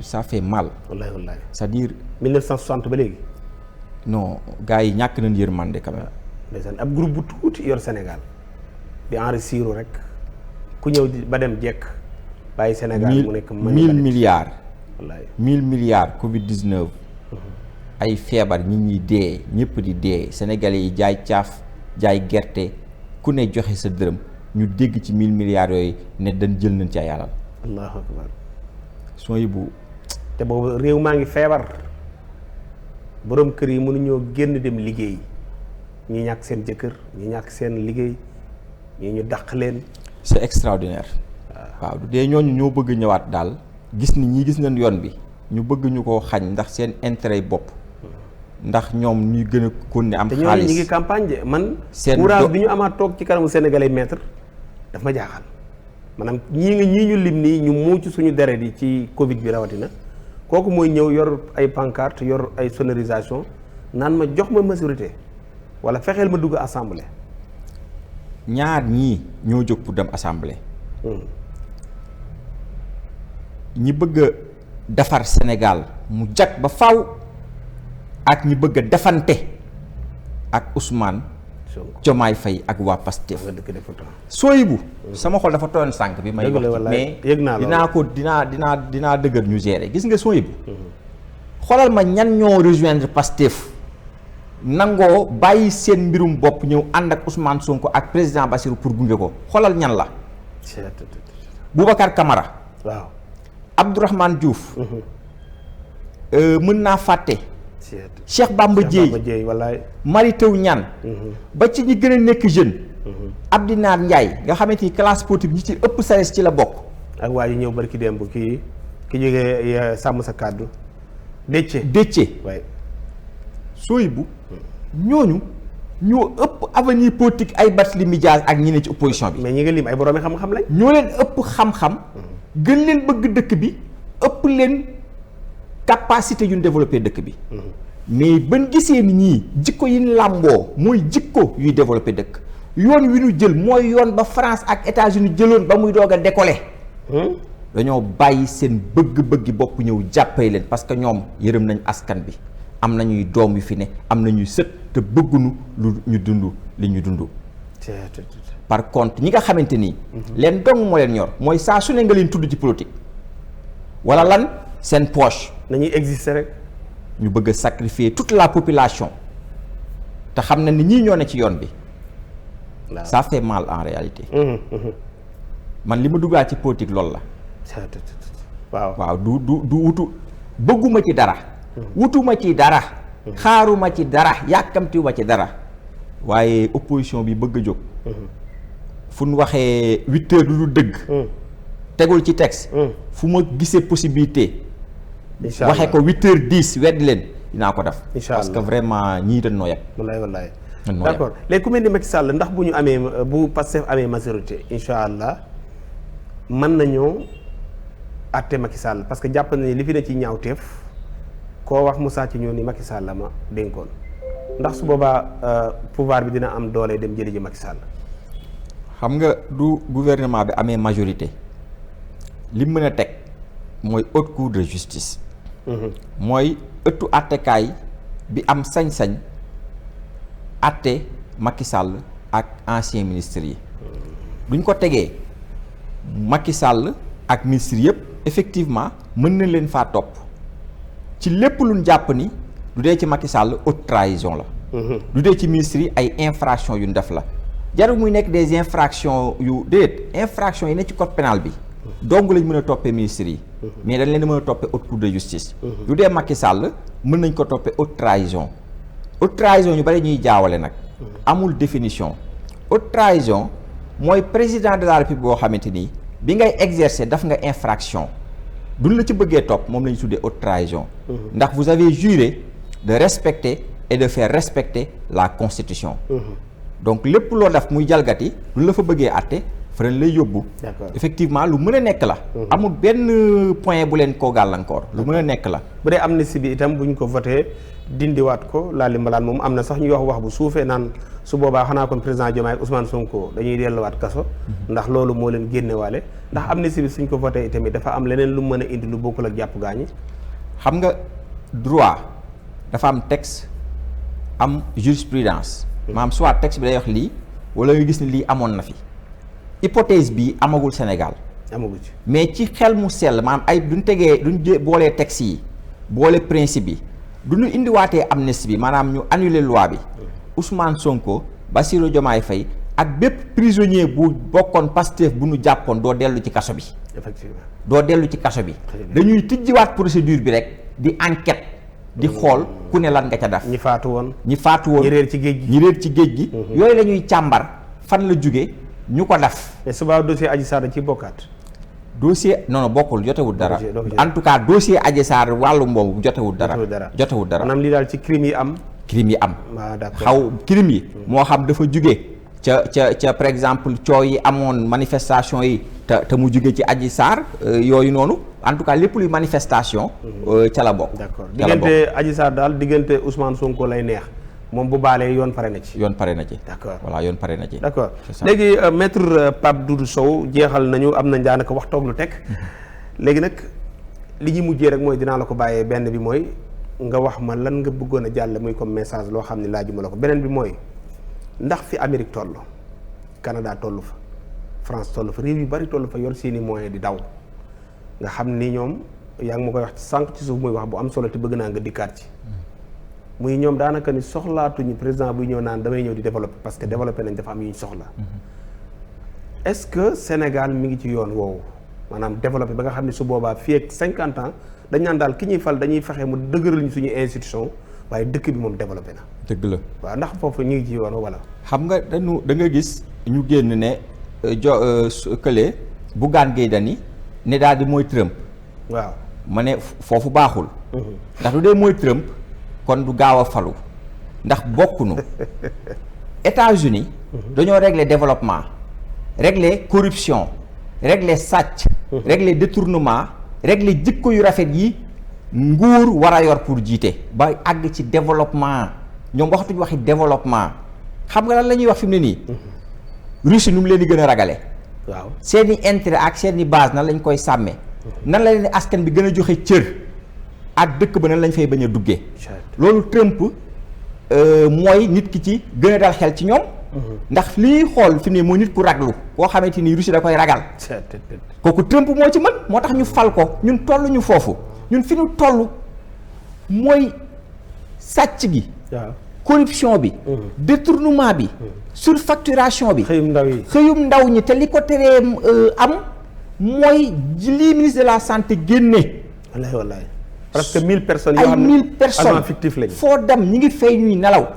ça fait mal wallaay c'est-à-dire 1960 ba léegi non gars yi ñàkk nañ yërmande quand même ndeysaan ab groupe bu tuuti yor Sénégal di enrichir rek ku ñëw di ba dem jekk bàyyi Sénégal mu nekk 1000 milliards wallaay 1000 milliards Covid 19 ay feebar ñi ñuy dee ñëpp di dee sénégalais yi jaay caaf jaay gerte ku ne joxe sa dërëm ñu dégg ci 1000 milliards yooyu ne dañ jël nañ ci ay alal allahu akbar soo yóbbu te boobu réew maa ngi feebar boroom kër yi mënuñoo génn dem liggéey ñi ñàkk seen jëkkër ñi ñàkk seen liggéey ñi ñu dàq leen c'est extraordinaire waaw du dee ñooñu ñoo bëgg ñëwaat daal gis ni ñi gis nañ yoon bi ñu bëgg ñu koo xañ ndax seen intérêt bopp ndax ñoom ñuy gën a kon ne am xaalis te ñi ngi campagne de man seen courage bi ñu amaat toog ci kanamu sénégalais maître daf ma jaaxal maanaam ñii ñu lim nii ñu muuc suñu deret yi ci Covid bi rawatina kooku mooy ñëw yor ay pancarte yor ay sonorisation naan ma jox ma majorité wala fexeel ma dugg assemblée. ñaar ñii ñoo jóg pour dem assemblée. ñi bëgg a defar Sénégal mu jag ba faw ak ñi bëgg a defante ak Ousmane Diomaye Faye ak waa Pastef Sohibou sama xol dafa tooyoon sànq bi may wax mais dinaa dëgër ñu gérer gis nga Sohibou xoolal ma ñan ñoo rejoindre Pastef nangoo bàyyi seen mbirum bopp ñëw ànd ak Ousmane Sonko ak président Bassirou pour gunge ko xoolal ñan la Boubacar Camara waaw Abdourahmane Diouf mën naa fàtte Cheikh Bamba Dièye Mary Teuw Niane ba ci ñi gën a nekk jeune Abdinaar Ndiaye nga xamante ni classe politique ñi ci ëpp sares ci la bokk ak waa yi ñëw barki démb ki jógee sàmm sa kàddu Déthié Sohibou ñooñu ñoo ëpp avenir politique ay Barthélémy Dias ak ñi ne ci opposition bi mais ñi nga lim ay boroomi xam-xam lañ ñoo leen ëpp xam-xam gën leen bëgg dëkk bi ëpp leen capacité yu ñu développé dëkk bi mais ban gisee ni ñii jikko yi ñu làmboo mooy jikko yuy développé dëkk yoon wi ñu jël mooy yoon ba France ak États-Unis jëloon ba muy doog a décoller dañoo bàyyi seen bëgg-bëggi bopp ñëw jàppale leen parce que ñoom yërëm nañ askan bi am nañuy doom yu fi ne am nañuy sët te bëggunu lu ñu dund li ñu dund par contre ñi nga xamante nii leen dong moo leen ñor mooy saa su ne nga leen tudd ci politique wala lan seen poche nañuy exister rek ñu bëgg a sacrifier toute la population te xam na ni ñii ñoo ne ci yoon bi ça fait mal en réalité man li ma duggaat ci politique loolu la waaw du wutu bëgguma ci dara wutuma ci dara xaaruma ci dara yàkkamtiwuma ci dara waaye opposition bi bëgg a jóg fu ñu waxee 8 heures du dëgg tegul ci texte fu ma gisee possibilité waxee ko 8h10 weddi leen dinaa ko def parce que vraiment ñii dañ noo yeb wallaay d'accord léegi ku mel ni Macky Sall ndax bu ñu amee bu Pastef amee majorité incha allah mën nañoo àtte Macky Sall parce que jàpp nañu li fi ne ci ñaawteef koo wax mu sàcc ñoo ni Macky Sall la ma dénkoon ndax su boobaa pouvoir bi dina am doole dem jëli ji Macky Sall. xam nga du gouvernement bi amee majorité li mën a teg mooy haute cour de justice. mooy ëttu àttekaay bi am sañ-sañ àtte Macky Sall ak ancien ministre yi. duñ ko tegee Macky Sall ak ministre yëpp effectivement mën na leen faa topp ci lépp luñ jàpp ni du dee ci Macky Sall haute trahison la. du dee ci ministre yi ay infractions yu ñu def la. jarul muy nekk des infractions yu infractions yi ne ci code pénal bi. donc lañ mën a toppee ministres yi. mais dañ leen mën a toppee haute cour de justice. du dee Macky Sall mën nañ ko toppee haute trahison. haute trahison ñu bari ñuy jaawale nag. amul définition. haute trahison mooy président de la république boo xamante ni bi ngay exercer daf nga infraction duñ la ci bëggee topp moom la ñu tuddee haute trahison. ndax vous avez juré de respecter et de faire respecter la constitution. donc lépp loo def muy jalgati duñ la fa bëggee àtte. fële lay yóbbu. effectivement lu mën a nekk la. amul benn point bu leen koo gàllankoor. lu mën a nekk la. bu dee amnistie bi itam bu ñu ko voté dindiwaat ko laali mbalaan moom am na sax ñuy wax bu suufee naan su boobaa xanaa kon président Diomaye ak Ousmane Sonko dañuy delluwaat kaso. ndax loolu moo leen génnewaale ndax amnistie bi suñ ko voté itamit dafa am leneen lu mën a indi lu bokkul ak jàpp gaañi. xam nga droit dafa am texte am jurisprudence. maanaam soit texte bi day wax lii wala nga gis ni lii amoon na fi. hypothèse bi amagul Sénégal. amagul ci mais ci xel mu sell maanaam ay duñ tegee duñ boolee texte yi boole principe yi duñu indiwaatee amnistie bi maanaam ñu annuler loi bi. Ousmane Sonko Bassirou Diomaye Faye ak bépp prisonnier bu bokkoon Pastef bu ñu jàppoon doo dellu ci kaso bi. effectivement doo dellu ci kaso bi. dañuy tijjiwaat procédure bi rek di enquête. di xool ku ne lan nga ca def. ñi faatu woon. ñi réer ci géej gi ñi réer ci géej gi. yooyu la ñuy càmbar fan la jóge ñu ko def. mais suba dossier Adji Sarr ci bokkaat. dossier non bokkul jotewul dara. en tout cas dossier Adji Sarr wàllu mboobu jotewul dara. jotewul dara maanaam lii daal ci crime yi am. crime yi am. waaw d'accord xaw crime yi. moo xam dafa jóge ca par exemple coow yi amoon manifestation yi te mu jóge ci Adji Sarr yooyu noonu en tout cas lépp luy manifestation. ca la bokk. d'accord diggante Adji Sarr daal diggante Ousmane Sonko lay neex. moom bu baalee yoon pare na ci. yoon pare na ci. d'accord voilà yoon pare na ci. d'accord léegi maître Pape Doudou Sow jeexal nañu am nañ daanaka wax toog lu teg léegi nag li ñuy mujjee rek mooy dinaa la ko bàyyee benn bi mooy nga wax ma lan nga bëggoon a jàll muy comme message loo xam ne laajuma la ko beneen bi mooy ndax fi Amérique toll Canada toll fa France toll fa réew yu bari toll fa yor seeni moyens di daw nga xam ni ñoom yaa ngi ma koy wax ci sànq ci suuf muy wax bu am solo te bëgg naa nga dikkaat ci muy ñoom daanaka ni soxlaatuñu président buy ñëw naan damay ñëw di développer parce que développer nañ dafa am yu ñu soxla est-ce que Sénégal mi ngi ci yoon woowu maanaam développer ba nga xam ne su boobaa fii ak 50 ans dañ naan daal ki ñuy fal dañuy fexe mu dëgëral ñu suñu institution waaye dëkk bi moom développé na. dëgg la waaw ndax foofu ñu ngi ci yoon wala. xam nga da nga gis ñu génn ne kële Bougane Gueye Dany ne daal di mooy Trump. waaw ma ne foofu baaxul. ndax du dee mooy Trump kon du gaaw a falu ndax bokkunu États-Unis dañoo régler développement régler corruption régler sàcc. régler détournement régler jikko yu rafet yi nguur war a yor pour jiite ba àgg ci développement ñoom waxatuñu waxi développement xam nga lan la ñuy wax fi mu ne nii. Russie nu mu leen di gën a ragale. waaw seeni intérêt ak seeni base nan lañ koy sàmmee. nan la leen askan bi gën a joxe cër ak dëkk ba nan lañ fay bañ a duggee. loolu Trump mooy nit ki ci gën a dal xel ci ñoom. ndax li ñuy xool fi mu ne mooy nit ku raglu koo xamante ni Russie da koy ragal. kooku Trump moo ci mën moo tax ñu fal ko ñun toll ñu foofu ñun fi ñu toll mooy sàcc gi. corruption bi. détournement bi. surfacturation bi. xëyum ndaw ñi te li ko teree am mooy lii ministre de la santé génne. wallaay presque 1000 personnes. yoo xam ne ay 1000 personnes agents fictifs lañ. foo dem ñi ngi fay ñuy nelaw.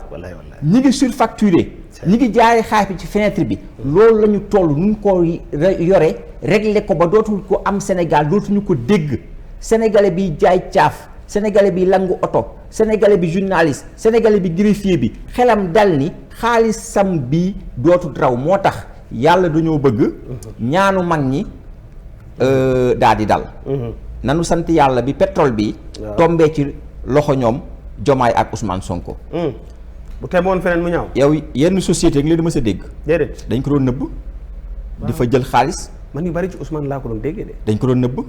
ñi ngi surfacturé. ñi ngi jaaree xaalis bi ci fenêtre bi. loolu la ñu toll nu ko yore régler ko ba dootul ko am Sénégal dootuñu ko dégg sénégalais bi jaay caaf sénégalais bi langu oto sénégalais bi journaliste sénégalais bi greffier bi xelam dal ni xaalisam bi dootul raw moo tax yàlla dañoo bëgg ñaanu mag ñi daal di dal. nanu sant yàlla bi pétrole bi. tombee ci loxo ñoom Diomaye ak Ousmane Sonko. bu teemoon feneen mu ñaaw. yow yenn société ngi leen di mës a dégg. déedéet dañ ko doon nëbb. di fa jël xaalis. man yu bari ci Ousmane laa ko doon déggee de. dañ ko doon nëbb.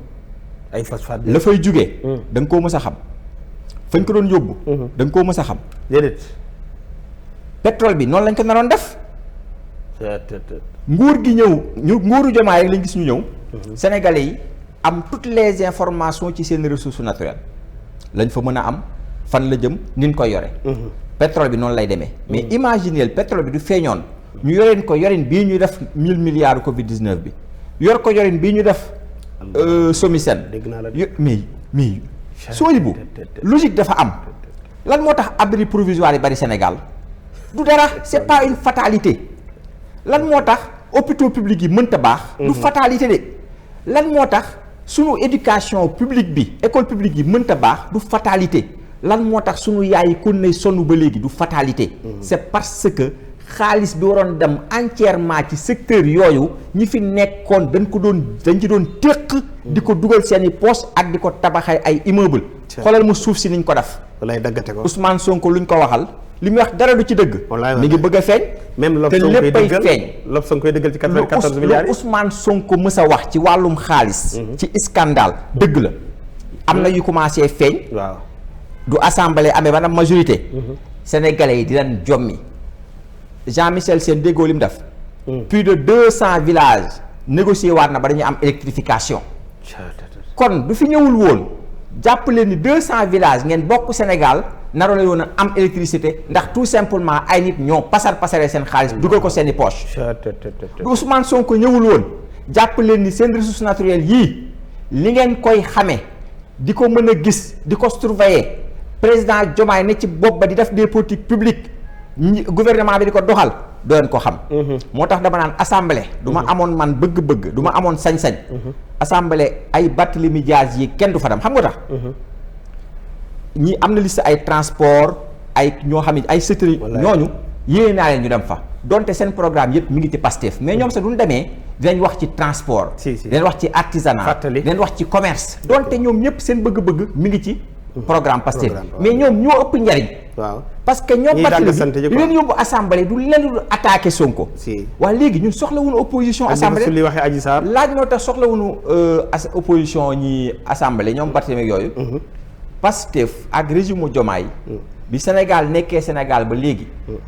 ay phosphate la fay jugee. da nga koo mës a xam. fañ ko doon yóbbu. da nga koo mës a xam. déedéet. pétrole bi noonu lañ ko naroon def. nguur gi ñëw nguuru Diomaye rek lañ gis ñu ñëw. Sénégalais yi am toutes les informations ci seen ressources naturelles lañ fa mën a am fan la jëm niñ koy yore. pétrole bi noonu lay demee. mais imaginez pétrole bi du feeñoon. ñu yoreen ko yorin bii ñu def 1000 milliards Covid 19 bi yor ko yorin bii ñu def. Somisen. dégg naa la mais sooy bu logique dafa am lan moo tax abri provisoire yi bari Sénégal du dara c'est pas une fatalité lan moo tax hôpitaux publics yi mënta baax. du fatalité de lan moo tax sunu éducation publique bi école publique yi mënta baax du fatalité lan moo tax sunu yaay yi kon nay sonn ba léegi du fatalité. c'est parce que xaalis bi waroon dem entièrement ci secteur yooyu ñi fi nekkoon dañ ci doon téq di ko dugal seeni poche ak di ko tabaxay ay immeuble xoolal mu suuf si niñ ko def. walaay daggate ko Ousmane Sonko luñ ko waxal li muy wax dara du ci dëgg. mi ngi bëgg a feeñ. même te léppay feeñ. Lob Sonko koy dëggal ci 94 milliards yi Ousmane Sonko mës a wax ci wàllum xaalis. ci scandale dëgg la. am na yu commencé feeñ. waaw du assemblée amee ba na majorité. sénégalais yi di leen jommi. Jean-Michel Sène déggoo li mu def. plus de 200 villages négocié waat na ba dañuy am électrification. kon du fi ñëwul woon jàpp leen ni 200 villages ngeen bokk Sénégal naroon la woon a am électricité ndax tout simplement ay nit ñoo pasaree seen xaalis dugal ko seeni poche. du Ousmane Sonko ñëwul woon jàpp leen ni seen ressources naturelles yii li ngeen koy xamee di ko mën a gis di ko surveiller président Diomaye ne ci bopp ba di def des politiques publiques. gouvernement bi di ko doxal doon ko xam. moo tax dama naan assemblée. du ma amoon man bëgg-bëgg du ma amoon sañ-sañ. assemblée ay Barthélémy Dias yi kenn du fa dem xam nga tax. ñi am na liste ay transport ay ñoo xam ne ay secteurs ñooñu yéene naa leen ñu dem fa donte seen programme yëpp mi ngi ci Pastef mais ñoom sax duñ demee dinañ wax ci transport. dinañ wax ci artisanat dinañ wax ci commerce. donte ñoom ñëpp seen bëgg-bëgg mi ngi ci. programme Pastef mais ñoom ñoo ëpp njariñ. waaw parce que ñoom Barthélémy li leen yóbbu assemblée du leen lu attaqué Sonko. waaye léegi ñun soxlawuñu opposition assemblée li waxee Adji Sarr laaj moo tax soxlawuñu opposition ñi assemblée ñoom Barthélémy yooyu. Pastef ak régime Diomaye bi Sénégal nekkee Sénégal ba léegi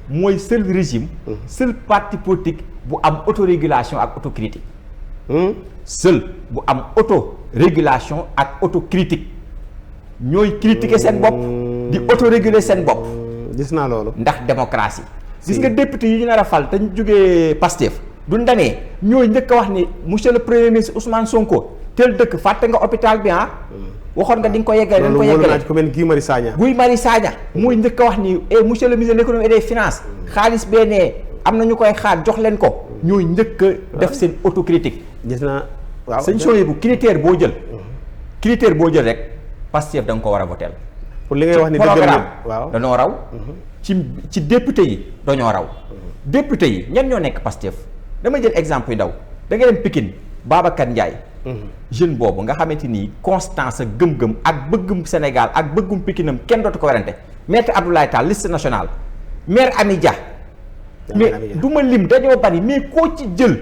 mooy seul régime seul parti politique bu am autorégulation ak autocritique seul bu am autorégulation ak autocritique ñooy critiquer seen bopp di autoréguler seen bopp gis naa loolu ndax démocratie gis nga député yi ñu nar a fal te ñu jógee Pastef duñ demee ñooy njëkk a wax ni monsieur le premier ministre Ousmane Sonko tel dëkk fàtte nga hôpital bi waxoon nga di nga ko yeggale dañ ko yeggale ko mel Guy Marius Sagna gis naa waaw sëñ Soye bu critère boo jël rek Pastef da nga ko war a voter pour li ngay wax ni programme waaw dañoo raw ci député yi dañoo raw député yi ñan ñoo nekk Pastef dama jël exemple yu ndaw da nga dem Pikine Babacar Ndiaye jeune boobu nga xamante ni constance ak gëm-gëm ak bëggum Sénégal ak bëggum Pikinam kenn dootu ko werante maître Abdoulaye Tall liste nationale maire Ami Dia mais du ma lim dañoo bari mais koo ci jël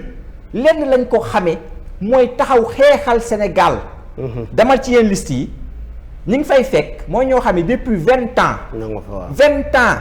lenn lañ ko xamee mooy taxaw xeexal Sénégal demal ci yenn liste yi ñi ngi fay fekk mooy ñoo xam ne depuis 20 ans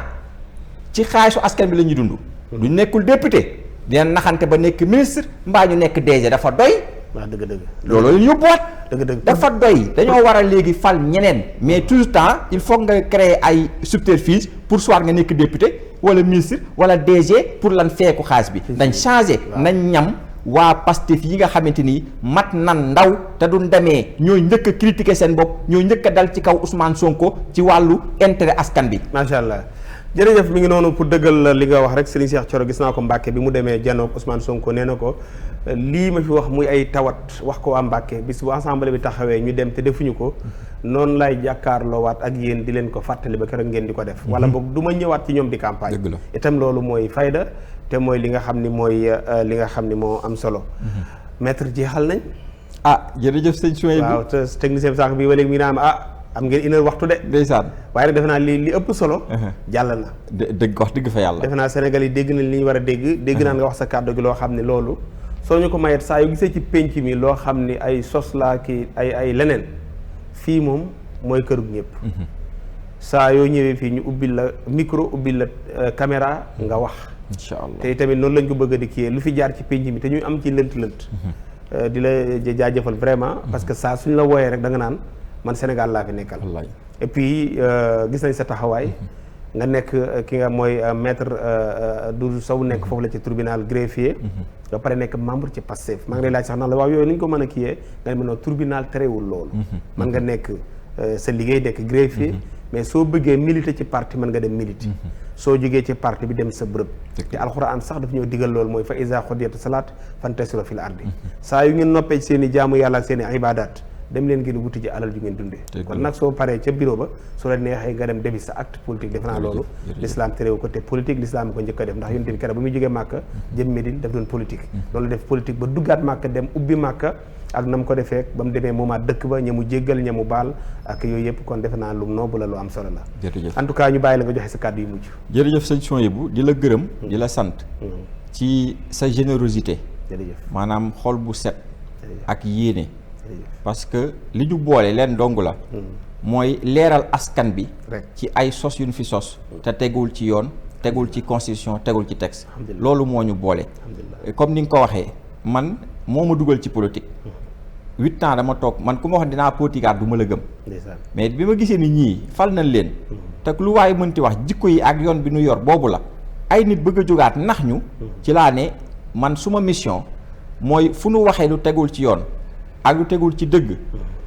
ci xaalisu askan bi la ñuy dund du nekkul député dina naxante ba nekk ministre mbaa ñu nekk DG dafa doy waaw dëgg loolu la yóbbuwaat dëgg dafa doy dañoo war a léegi fal ñeneen mais tout le temps il faut nga créer ay subterfuge pour soit nga nekk député wala ministre wala DG pour lan feeku xaalis bi dañ changé nañ ñam waa Pastef yi nga xamante ni mat nan ndaw te duñ demee ñooy njëkk a critiquer seen bopp ñooy njëkk a dal ci kaw Ousmane Sonko ci wàllu intérêt askan bi macha allah jërëjëf mi ngi noonu pour dëggal li nga wax rek Serigne Cheikh Thioro gis naa ko Mbàkke bi mu demee janoog Ousmane Sonko nee na ko lii ma fi wax muy ay tawat wax ko waa Mbàkke bis bu assemblée bi taxawee ñu dem te defuñu ko noonu lay jàkkaarloowaat ak yéen di leen ko fàttali ba keroog ngeen di ko def wala boog du ma ñëwaat ci ñoom di campagne itam loolu mooy fayda te mooy li nga xam ni mooy li nga xam ni moo am solo maître jeexal nañ jërëjëf sëñ Souhaïbou waaw te technicien bi sax bi ba léegi mi ngi naan am ngeen une heure waxtu de ndeysaan waaye nag defe naa li ëpp solo jàll na dëgg wax dëgg fa yàlla defe naa Sénégal yi dégg nañ li ñu war a dégg naan nga wax sa kàddu gi loo xam ne loolu soo ñu ko mayet saa yu gisee ci pénc mi loo xam ni ay sos laa ki ay leneen fii moom mooy kërug ñëpp saa yoo ñëwee fii ñu ubbil la micro ubbil la caméra nga wax incha allah te tamit noonu lañ ko bëgg a di kiyee lu fi jaar ci pénc mi te ñuy am ci lënt di la jaajëfal vraiment parce que saa suñ la wooyee rek da nga naan man Sénégal laa fi nekkal et puis gis nañ sa taxawaay nga nekk ki nga mooy maître Doudou Sow nekk foofu la ci tribunal greffier ba pare nekk membre ci Pastef maa ngi lay laaj sax naan la waaw yooyu ni ñu ko mën a kiyee nga ne ma tribunal terewul loolu man nga nekk sa liggéey nekk greffier mais soo bëggee militer ci parti mën nga dem militer soo jógee ci parti bi dem sa bërëb te alxuraan sax daf ñoo digal loolu mooy fa iza xudiyat salaat fantasiru fil ardi saa yu ngeen noppee seen i jaamu yàlla ak seen i ibadat dem leen ngeen wuti ji alal ju ngeen dundee kon nag soo paree ca bureau ba soo la neexee nga dem defi sa acte politique defe naa loolu l'islam terewu ko te politique l'islam ko njëkk a def ndax yonent bi keroog ba muy jógee Màkka jëm Médine daf doon politique loolu la def politique ba duggaat Màkka dem ubbi Màkka ak na mu ko defee ba mu demee moomaat dëkk ba ñamu jéggal ñamu baal ak yooyu yëpp kon defe naa lu noobu la lu am solo la en tout cas ñu bàyyi la nga joxe sa kàddu yu mujj jërëjëf sëñ Souhaïbou di la gërëm di la sant ci sa générosité maanaam xol bu set ak yéene parce que li ñu boole leen dong la mooy leeral askan bi ci ay sos yu ñu fi sos te tegul ci yoon tegul ci constitution tegul ci texte loolu moo ñu boole comme ni nga ko waxee man moo ma dugal ci politique 8 ans dama toog man ku ma wax dinaa politikaat du ma la gëm mais bi ma gisee ni ñii fal nañ leen te lu waaye mënti wax jikko yi ak yoon bi ñu yor boobu la ay nit bëgg a jógaat nax ñu ci laa ne man suma mission mooy fu nu waxee lu tegul ci yoon ak lu tegul ci dëgg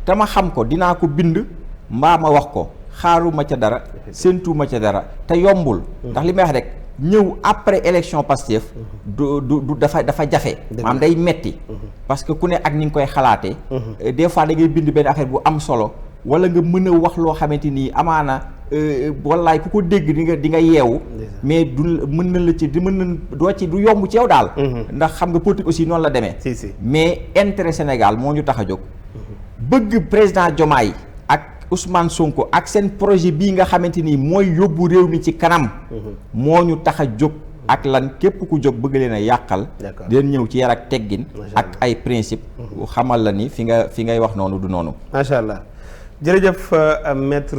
te ma xam ko dinaa ko bind mbaa ma wax ko xaaruma ca dara séentuuma ca dara te yombul ndax li may wax rek ñëw après élection Pastef du dafa jafe maanaam day metti parce que ku ne ak ni nga koy xalaatee des fois da ngay bind benn affaire bu am solo wala nga mën a wax loo xamante nii amaana wallaay ku ko dégg di nga yeewu mais du mën na la ci di mën na doo ci du yomb ci yow daal ndax xam nga politique aussi noonu la demee mais intérêt Sénégal moo ñu tax a jóg bëgg président Diomaye ak Ousmane Sonko ak seen projet bii nga xamante ni mooy yóbbu réew mi ci kanam moo ñu tax a jóg ak lan képp ku jóg bëgg leen a yàqal den ñëw ci yar ak teggin ak ay principe xamal la ni fi ngay wax noonu du noonu macha allah jërëjëf maître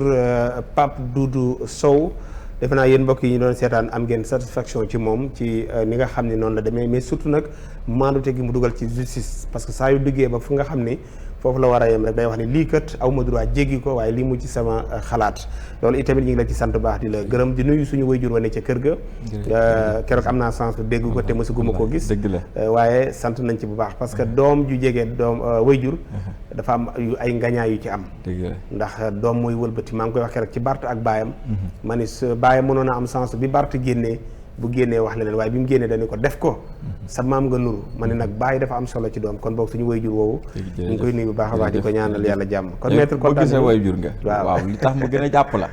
Pape Doudou Sow defe naa yéen mbokk yi ñu doon seetaan am ngeen satisfaction ci moom ci ni nga xam ne noonu la demee mais surtout nag maandute gi mu dugal ci justice parce que saa yu duggee ba fu nga xam ni foofu la war a yem rek day wax ni lii kat aw ma droit jéggi ko waaye lii mu ci sama xalaat loolu itamit ñu ngi la ci sant baax di la gërëm di nuyu suñu wayjur wane ca kër ga keroog am naa chance dégg ko te mësuguma koo gis dëgg la waaye sant nañ ci bu baax parce que doom ju jege doom wayjur dafa am ay ngañaay yu ci am ndax doom mooy wëlbati maa ngi koy wax keroog ci Bart ak baayam ma ni baayam mënoon a am chance bi Bart génnee bu génnee wax leneen waaye bi mu génnee dañu ko def ko sa maam nga nuru ma ne nag bàyyi dafa am solo ci doom kon boog suñu wayjur woowu ñu ngi koy nuyu bu baax a baax di ko ñaanal yàlla jàmm kon maître ku bëgg say wayjur nga waaw li tax mu gën a jàpp la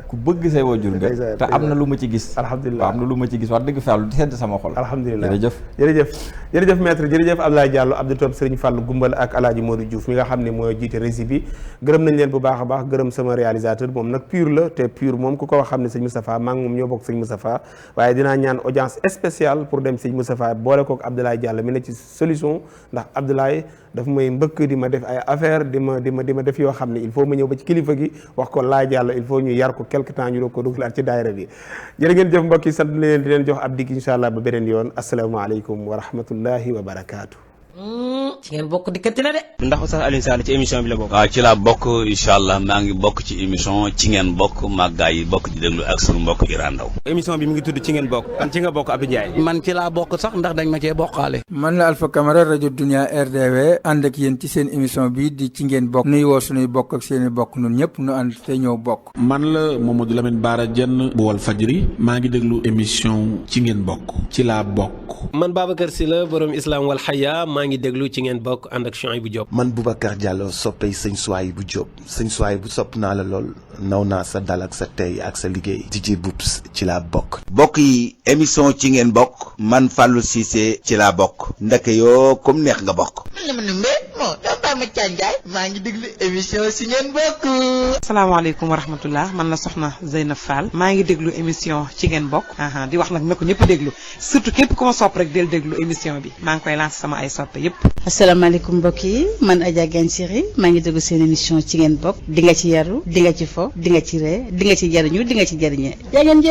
ku bëgg say wayjur nga te am na lu ma ci gis alhamdulilah am na lu ma ci gis wax dëgg fa lu di sedd sama xol alhamdulilah jërëjëf maître jërëjëf Abdoulaye Diallo Abdou Top Serigne Fallou Gumbal ak Alaaji Modou Diouf mi nga xam ne mooy jiite régie bi gërëm nañ leen bu baax a baax gërëm sama réalisateur moom nag pur la te pur moom ku ko wax xam ne sëñ Moustapha maa ngi moom ñoo bokk sëñ Moustapha waaye dinaa ñaan audience spéciale pour dem sëñ Moustapha boole kook Abdoulaye Diallo mi ne ci solution ndax Abdoulaye dafa may mbëkk di ma def ay affaire di ma def yoo xam ne il faut ma ñëw ba ci kilifa gi wax ko Laye Diallo il faut ñu yar ko quelque temps ñu doog ko dugalaat ci daayira bi jërë ngeen jëf mbokk yi sant leen di leen jox ab digg incha allah ba beneen yoon asalaamaaleykum wa rahmatullahi wa barakaatu. ci ngeen bokk dikkati na de. ndax Oustaz Alioune Sall ci émission bi la bokk. waaw ci laa bokk incha allah maa ngi bokk ci émission ci ngeen bokk màggaay yi bokk di déglu ak sunu mbokk Iran Ndaw. émission bi mi ngi tudd ci ngeen bokk kan ci nga bokk Abdou Ndiaye. man ci laa bokk sax ndax dañ ma cee bokkaale. man la Alpha Camara rajo Dunia RDV ànd ak yéen ci seen émission bi di ci ngeen bokk nuy woo suñuy bokk ak seeni bokk nun ñëpp nu ànd te ñëw bokk. man la Mamadou Lamine Bara Diène bu Walf Fadjri maa ngi déglu émission ci ngeen bokk ci laa bokk. man Babacar Sylla borom Islam wal Haya maa ngi déglu ci ngeen bokk ànd ak Chouaïbou Diop. man Boubacar Diallo soppey sëñ Souaïbou Diop sëñ Souaïbou sopp naa la lool naw naa sa dal ak sa tey ak sa liggéey DJ Boubs ci laa bokk. bokk yi émission ci ngeen bokk man Fallou Cissé ci laa bokk ndeke yoo comme neex nga bokk. maa ngi déglu émission ci ngeen bokk. asalaamaaleykum wa rahmatullah man la soxna Zeynab Fall maa ngi déglu émission ci ngeen bokk di wax nag na ko ñëpp déglu surtout képp ku ma sopp rek del déglu émission bi maa ngi koy lancé sama ay soppe yëpp. asalaamaaleykum mbokk yi man Adja Gagne Siri maa ngi déglu seen émission ci ngeen bokk di nga ci yaru di nga ci fo di nga ci ree di nga ci jariñu di nga ci jariñee yaa ngeen jëf